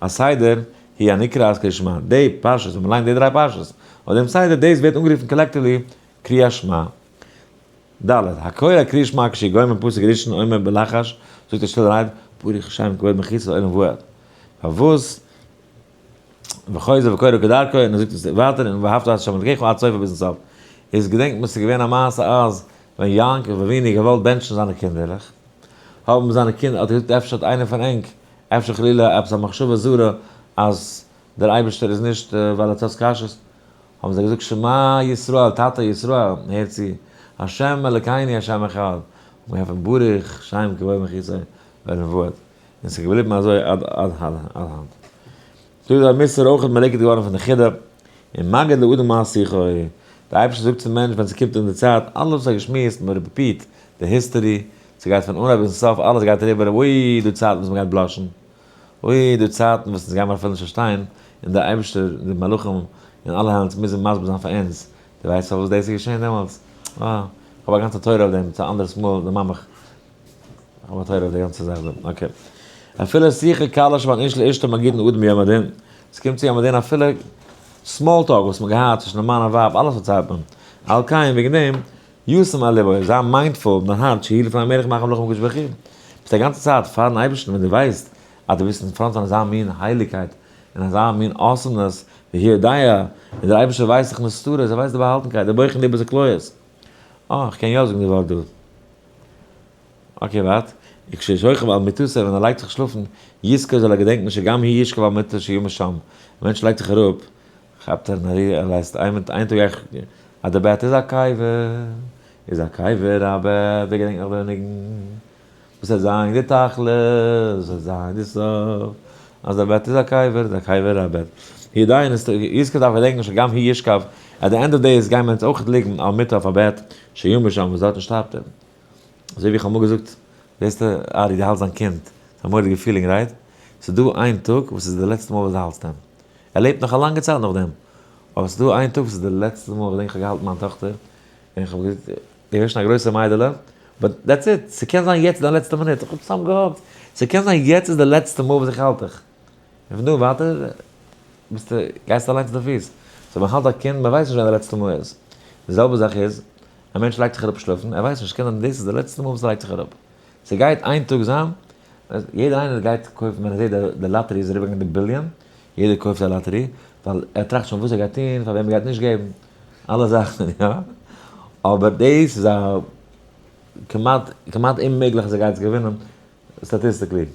הסדר היא הנקראת קריאת שמע, די פרשיות ווען מען ליינט די דריי פרשיות אויף דעם סדר דאס ווערט אנגערופן collectively קריאת שמע. ד. הקורא קריאת שמע כשהוא גומר פסוק ראשון אומר בלחש, זאגט ער שטילערהייט, ברוך שם כבוד מלכותו לעולם ועד. פארוואס? וחוזר וקורא כדרכו, און ער זאגט עס ווייטער, און ואהבת את ה' אלקיך עד סופו ביזן סוף. איז געדענקט מען ס'איז געווען א מעשה אז ווען יעקב אבינו געוואלט בענטשן זיינע קינדערלעך, האבן זיינע קינדער, האט ער געזאגט אפשר האט איינער פון ענק, אפשר חלילה עפעס א מחשבה זרה אז דער אייבערשטער איז נישט ווייל עטס האטס קשיות, האבן זיי געזאגט שמע ישראל, טאטע ישראל, הער צו, השם אלקינו השם אחד, און מיר האפן ברוך שם כבוד מלכותו לעולם ועד, און ס'איז געבליבן אזוי עד היינט. דא איז א מוסר אויך מלוקט געווארן פון די חידה, און מגיד לאדם מה שיחו, דער אייבערשטער זאגט צום מענטש ווען ס'קומט אן די צייט, אלעס וואס ער האט געשמועסט, מען repeat די history, ס'גייט פון אנהייב ביזן סוף, אלעס גייט אריבער, אוי דא צייטן וואס מ'גייט blush ן, אוי דא צייטן וואס אונז גיימער אפילו נישט פארשטיין, און דער אייבערשטער, די מלאכים, און אלע העלן מוזן מסביר זיין פאר אונז, דו ווייסט פארוואס דאס איז געשען דעמאלטס? אה, איך האב א גאנצע תורה אויף דעם, ס'איז א אנדערעס מאל דערמאן מיך, איך האב א תורה אויף די גאנצע זאך דא, okay. אפילו שיחה קלה שבין איש לאשתו מגידין אדם ביום הדין, ס'קומט צו יום הדין אפילו small talk וואס מ'האט געהאט צווישן די מאן און ווייב, אלעס פארציילט מען. על כן, וועגן דעם, ישים על לבו, זיי mindful מיט דיין הארץ, שיהי' לפני המלך מלכי המלכים הקדוש ברוך הוא. ביסט א גאנצע צייט פארן אייבערשטן ווען דו ווייסט אז דו ביסט אין front פון אזא מין הייליגקייט און אזא מין awesomeness, והוא יודע, און דער אייבערשטער ווייסט דאך נסתרות, ער ווייסט די באהאלטנקייט, דער בוחן ליבו וכליות. אה, איך קען יא זאגן די ווארט דא. okay ווארט. וכששוכב על מיטתו ווען ער לייגט זיך שלאפן, יזכור זאל ער געדענקן שגם הוא ישכב על מיטה שימות שם. א מענטש לייגט זיך אראפ, כאפט ער און ער לייזט איין מיט איין טאג איך אז די בעט איז א קבר, איז א קבר א בעט, ווער געדענקט נאך די ניגון? וואס וועט זיין די תכלית, וואס וועט זיין די סוף, אז די בעט איז א קבר, איז א קבר א בעט. ידען איז יזכור דארף געדענקן שגם הוא ישכב, at the end of days גייען מיר אונז אויך ליגן על מיטה אויף א בעט, שימות שם וואס דארטן שטארבט ער. אזוי ווי איך האב אמאל געזאגט, זעסטו ארי דו האלטסט דיין קינד, ס'איז א מורא'דיגע feeling right? ס'איז דא איין טאג וואס איז די לעצטע מאל וואס דו האלטסט אים. ער לעבט נאך א לאנגע צייט נאכדעם, אבער ס'איז דא איין טאג וואס איז די לעצטע מאל, כ'דענק כ'האב געהאלטן מיין טאכטער, און כ'האב געזאגט, דו ווערסט שוין א גרויסע מיידעלע, but that's it, ס'קען זיין יעצט איז דיין לעצטע מינוט, איך האב צוזאם געהאפט, ס'קען זיין יעצט איז די לעצטע מאל וואס איך האלט דיך, און פון דא און ווייטער ביסטו, גייסטו אליינס אויף די פיס, so מען האלט א קינד, מען ווייסט נישט ווען די לעצטע מאל איז, די זעלבע זאך איז, א מענטש לייגט זיך אראפ שלאפן, ער ווייסט נישט, ס'קען זיין דאס איז די לעצטע מאל וואס ער לייגט זיך אראפ, ס'גייט איין טאג זיין, יעדער איינער גייט קויפן ווען ער זעט די לאטערי איז אריבערגעגאנגען די ביליאן, יעדער קויפט א לאטערי, ווייל ער טראכט שוין וואס ער גייט טון, פאר וועם ער גייט נישט געבן, אלע זאכן, יא. אבער דאס איז א כמעט, כמעט אוממעגליך אז ער גייט עס געווינען, statistically.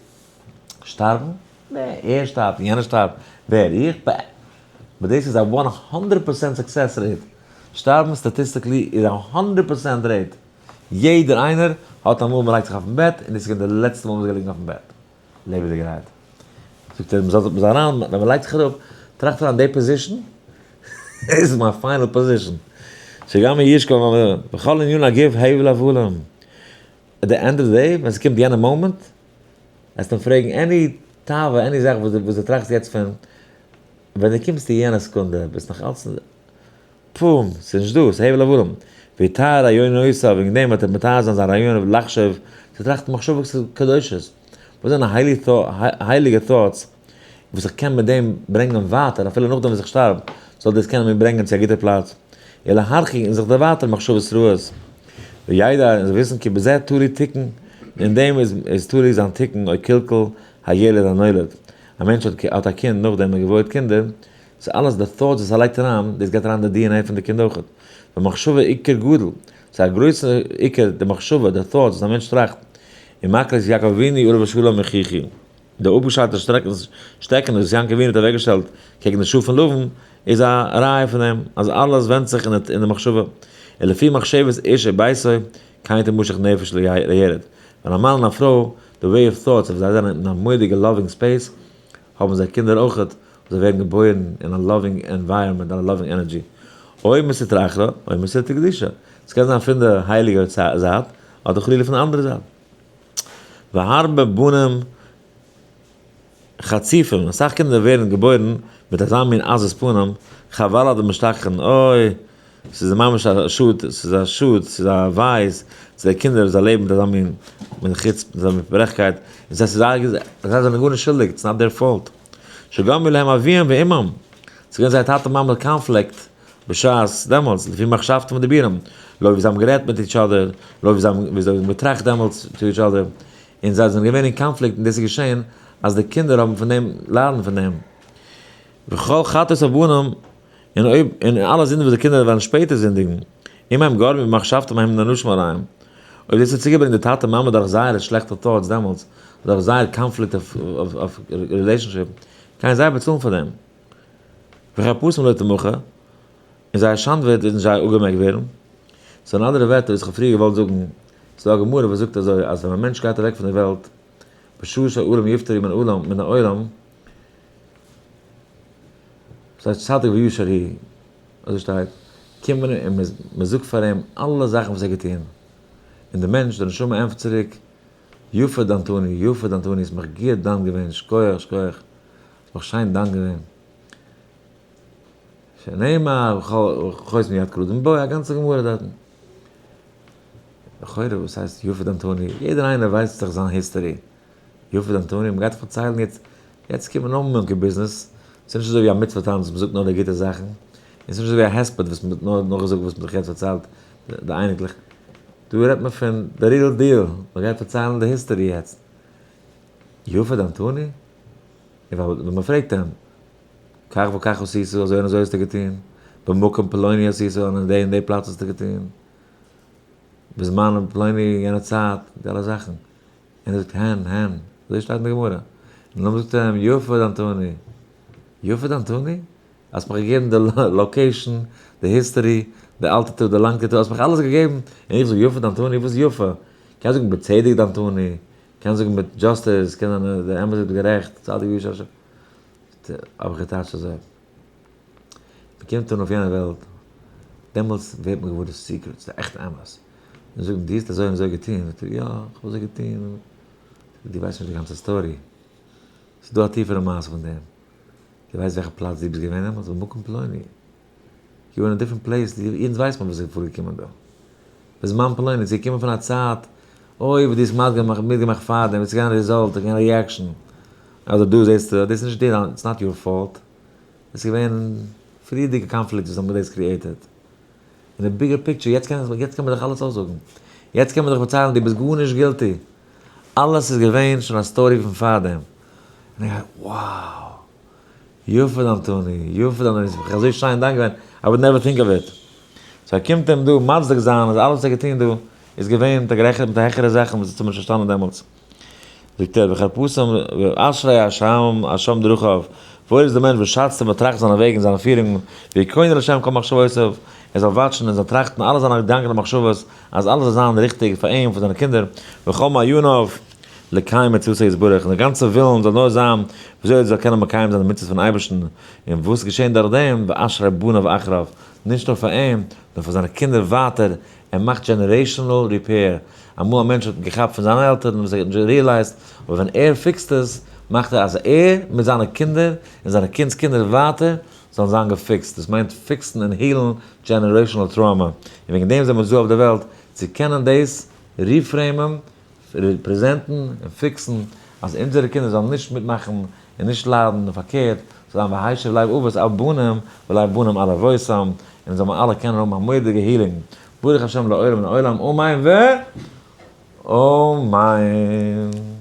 שטארבן? נע, ער שטארבט און יענער שטארבט, ווער? איך? בע! but דאס איז א 100% success rate. שטארבן statistically איז א 100% rate. יעדער איינער האט אמאל מען לייגט זיך אויפן בעט און דאס איז געווען די לעצטע מאל מ'איז געליגן אויפן בעט לעבעדיגערהייט. זאגט ער מ'זאל מ'זאל אריין ווען מ'לייגט זיך אראפ טראכט אריין די position איז מיין final position. שגם ישכב בכל ענין הגוף הבל הבלים. at the end of the day ווען ס'קומט יענע מאמענט וועסטו אים פרעגן any תאווה any זאך וואס דו טראכסט יעצט פון ווען דו קומסט צו יענע סעקונדע ביסט נאך אלץ פום, ס'איז נישט דא, ס'איז הבל הבלים. ויטהר רעיונותיו, וועגן דעם וועט ער מטהר זיין זיין רעיון לחשוב, צו טראכטן מחשבות קדושות. וואס זענען הייליגע thoughts וואס איך קען מיט דעם ברענגען ווייטער אפילו נאכדעם וואס איך שטארב, זאל דאס קענען מיר ברענגען צו א גוטער פלאץ. ולהרחיק און זיך דערווייטערן מחשבות רעות. וידע און זאל וויסן כי בזה תלוי תיקון, אין דעם איז תלוי זיין תיקון או קלקול הילד הנולד. א מענטש האט א קינד נאכדעם ער געבוירט קינדער, ס'איז אלעס די thoughts וואס ער לייגט אריין, דאס גייט אריין אין די DNA פון די קינד אויכעט. והמחשבה עיקר גדול, ס'איז א גרויסע עיקר די מחשבה, די thoughts וואס א מענטש טראכט. ומקלות יעקב אבינו עליו השלום הוכיחו. די אפגעשיידטע שטעקענעס וואס יעקב אבינו האט אוועקגעשטעלט קעגן די שאף פון לבן, איז א ראיה פון דעם, אז אלעס ווענדט זיך אין די מחשבה. ולפי מחשבת איש וביתו, כן תמשך נפש לילד. ווען א מאן און א פרוי, די way of thoughts אויף זיי זענען אין א מורא'דיגע loving space, האבן זיי קינדער אויכעט, זיי ווערן געבוירן אין א loving environment, אין א loving energy. אוי מסטרא אחרא, אוי מסטרא קדישא. ס'קען זיין פון די הייליגע זייט, אדער חלילה פון די אנדערע זייט. והרבה בנים חצופים, אסאך קינדער ווערן געבוירן מיט אזא מין עזות פנים, חבל על דמשתכחין, אוי, ס'איז ממש א שאד, ס'איז א שאד, ס'איז א ווייז צו די קינדער וואס זיי לעבן מיט אזא מין מין חוצפה, מיט אזא מין פרעכקייט, און זיי זיי זענען גארנישט שולדיג, it's not their fault. שגרמו להם אביהם ואמם, ס'איז געווען זייער טאטע מאמע קאנפליקט. בשעת דעמאלטס, לפי מחשבתם ודיבורם, לויט ווי זיי האבן גערעדט מיט each other, לויט ווי זיי האבן געטראכט דעמאלטס to each other, און זיי זענען געווען אין קאנפליקט און דאס איז געשען אז די קינדער האבן פון דעם ליידן פון דעם. וכל חטאות הבנים, און אויב און אלע זינדן וואס די קינדער וועלן שפעטער זינדיגן, אם הם גרמו במחשבתם הם נענשים עליהם, אויב דאס האט צוגעברענגט די טאטע מאמע דורך זייערע שלעכטע thoughts דעמאלטס, דורך זייער קאנפליקט אויף relationship, גייען זיי באצאלן פאר דעם. וחרפתם לא תמחה, און זייער שאנד וועט נישט זיי אפגעמעקט ווערן. so אין אנדערע ווערטער וואס איך האב פריער געוואלט זאגן, ס'איז דא א גמרא וואס זאגט אזוי אז ווען א מענטש גייט אוועק פון דער וועלט, בשעה שהאדם יפטר מן העולם, מן העולם, ס'הייסט צדיק וישר הוא, אזוי שטייט, קומט מען און מען זאגט פאר אים אלע זאכן וואס ער האט געטון, און דער מענטש, די נשמה ענטפערט צוריק, יפה דנתני, יפה דנתני, האסט מיך גוט דן געווען, שכוח, שכוח, האסט מיך שיין דן געווען. שנאמר, חוץ מיד כל אדם בו, א גאנצע גמרא דארטן. לכאורה וואס הייסט יפה דנתני? יעדער איינער ווייסט דאך זיין history. יפה דנתני, מ'גייט דאך פארציילן יעצט, יעצט קומט מען נאר monkey business, ס'איז נישט אזוי ווי א מצוה טאנץ וואס מ'זאגט נאר די גוטע זאכן, און ס'איז נישט אזוי ווי א הספד וואס מ'האט נאר נאכגעזאגט וואס מ'האט דאך יעצט פארציילט די אייניקלעך. דא רעדט מען פון די real deal, מ'גייט פארציילן די history יעצט. יפה דנתני? און ווען מ'פרעגט אים, כך וכך עשית, אזוי און אזוי האסטו געטון, במקום פלוני עשית, און אין די און די פלאץ האסטו געטון, בזמן פלוני, יענע צייט, די אלע זאכן. און ער זאגט הן, הן, אזוי שטייט אין די גמרא. און נאכדעם זאגט ער אים, יפה דנתני, יפה דנתני? האסט מיך געגעבן די location, די history, די אלטע טאג, די לאנגע טאג, האסט מיך אלעס געגעבן, און איך זאג יפה דנתני, וואס יפה? קענסט זאגן בצדק דנתני, קענסט זאגן מיט justice, קען זיין די אמת איז גערעכט, צדיק וישר השם. האב איך געטייטשט אזוי, מען קומט אן אויף יענע וועלט, דעמאלטס ווערט מען געוואר די secrets, די עכטע אמת. און זאגן דו האסט אזוי און אזוי געטון, זאגט ער יא, איך האב אזוי געטון, דו ווייסט נישט די גאנצע story, ס'איז דא א טיפערע מעשה פון דעם, דו ווייסט וועלכע פלאץ דו ביסט געווען דעמאלטס, במקום פלוני, you in a different place, אונז ווייסט מען וואס איז פארגעקומען דא, בזמן פלוני, ס'איז געקומען פון א צייט, אוי וואס דו האסט מיטגעמאכט פארדעם, עס איז געווען א result, עס איז געווען א reaction, אדער דא זעסטו, דאס איז נישט דיר, it's not your fault, עס איז געווען פריערדיגע קאנפליקטס וואס האבן דאס created. אין די bigger picture, יעצט קען יעצט קען מען דאך אלעס אויסזאגן. יעצט קען מען דאך פארציילן דו ביסט גארנישט guilty. אלעס איז געווען שוין א story פון פארדעם. און איך גיי wow! יפה דנתני, יפה דנתני, ס'איז מיך אזוי שיין דן געווען, I would never think of it. so ער קומט אים דא מצדיק זיין אז אלעס וואס ער האט געטון דא איז געווען מיט א גערעכט מיט א העכערע זאכן וואס האט מען נישט פארשטאנען דעמאלטס. זאגט ער וחרפתם אשרי השם השם דרכיו, וואויל איז דער מענטש וואס שאצט און באטראכט זיינע וועגן און זיינע פירונגן, והוא קונה לשם כל מחשבותיו, ער זאל וואטשן און זאל טראכטן אלע זיינע געדאנקען און מחשבות, אז אלעס זאל זיין ריכטיג פאר אים און פאר זיינע קינדער, וכל מעייניו לקיים מצוותו יתברך, און דער גאנצער ווילן זאל נאר זיין וויאזוי ער זאל קענען מקיים זיין די מצוות פון אייבערשטן, און וואס געשען דורך דעם, ואשרי בניו אחריו, נישט נאר פאר אים, נאר פאר זיינע קינדער ווייטער, ער מאכט generational repair, אמאל א מענטש האט געכאפט פון זיינע עלטערן וואס ער האט נישט realized, אבער ווען ער פיקסט עס, מאכט ער אז ער מיט זיינע קינדער און זיינע קינד'ס קינדער ווייטער זאלן זיין געפיקסט, דאס מיינט פיקסן און heal'ן generational trauma, און וועגן דעם זעמיר דא אויף די וועלט, צו קענען דאס reframe'ן, פרעזענטן און פיקסן, אז אונזערע קינדער זאלן נישט מיטמאכן און נישט ליידן, נאר פארקערט, זאל זיין והשיב לב אבות על בנים ולב בנים על אבותם, און זאל מען אלע קענען האבן א מורא'דיגע healing, ברוך השם לעולם לעולם, אמן ואמן.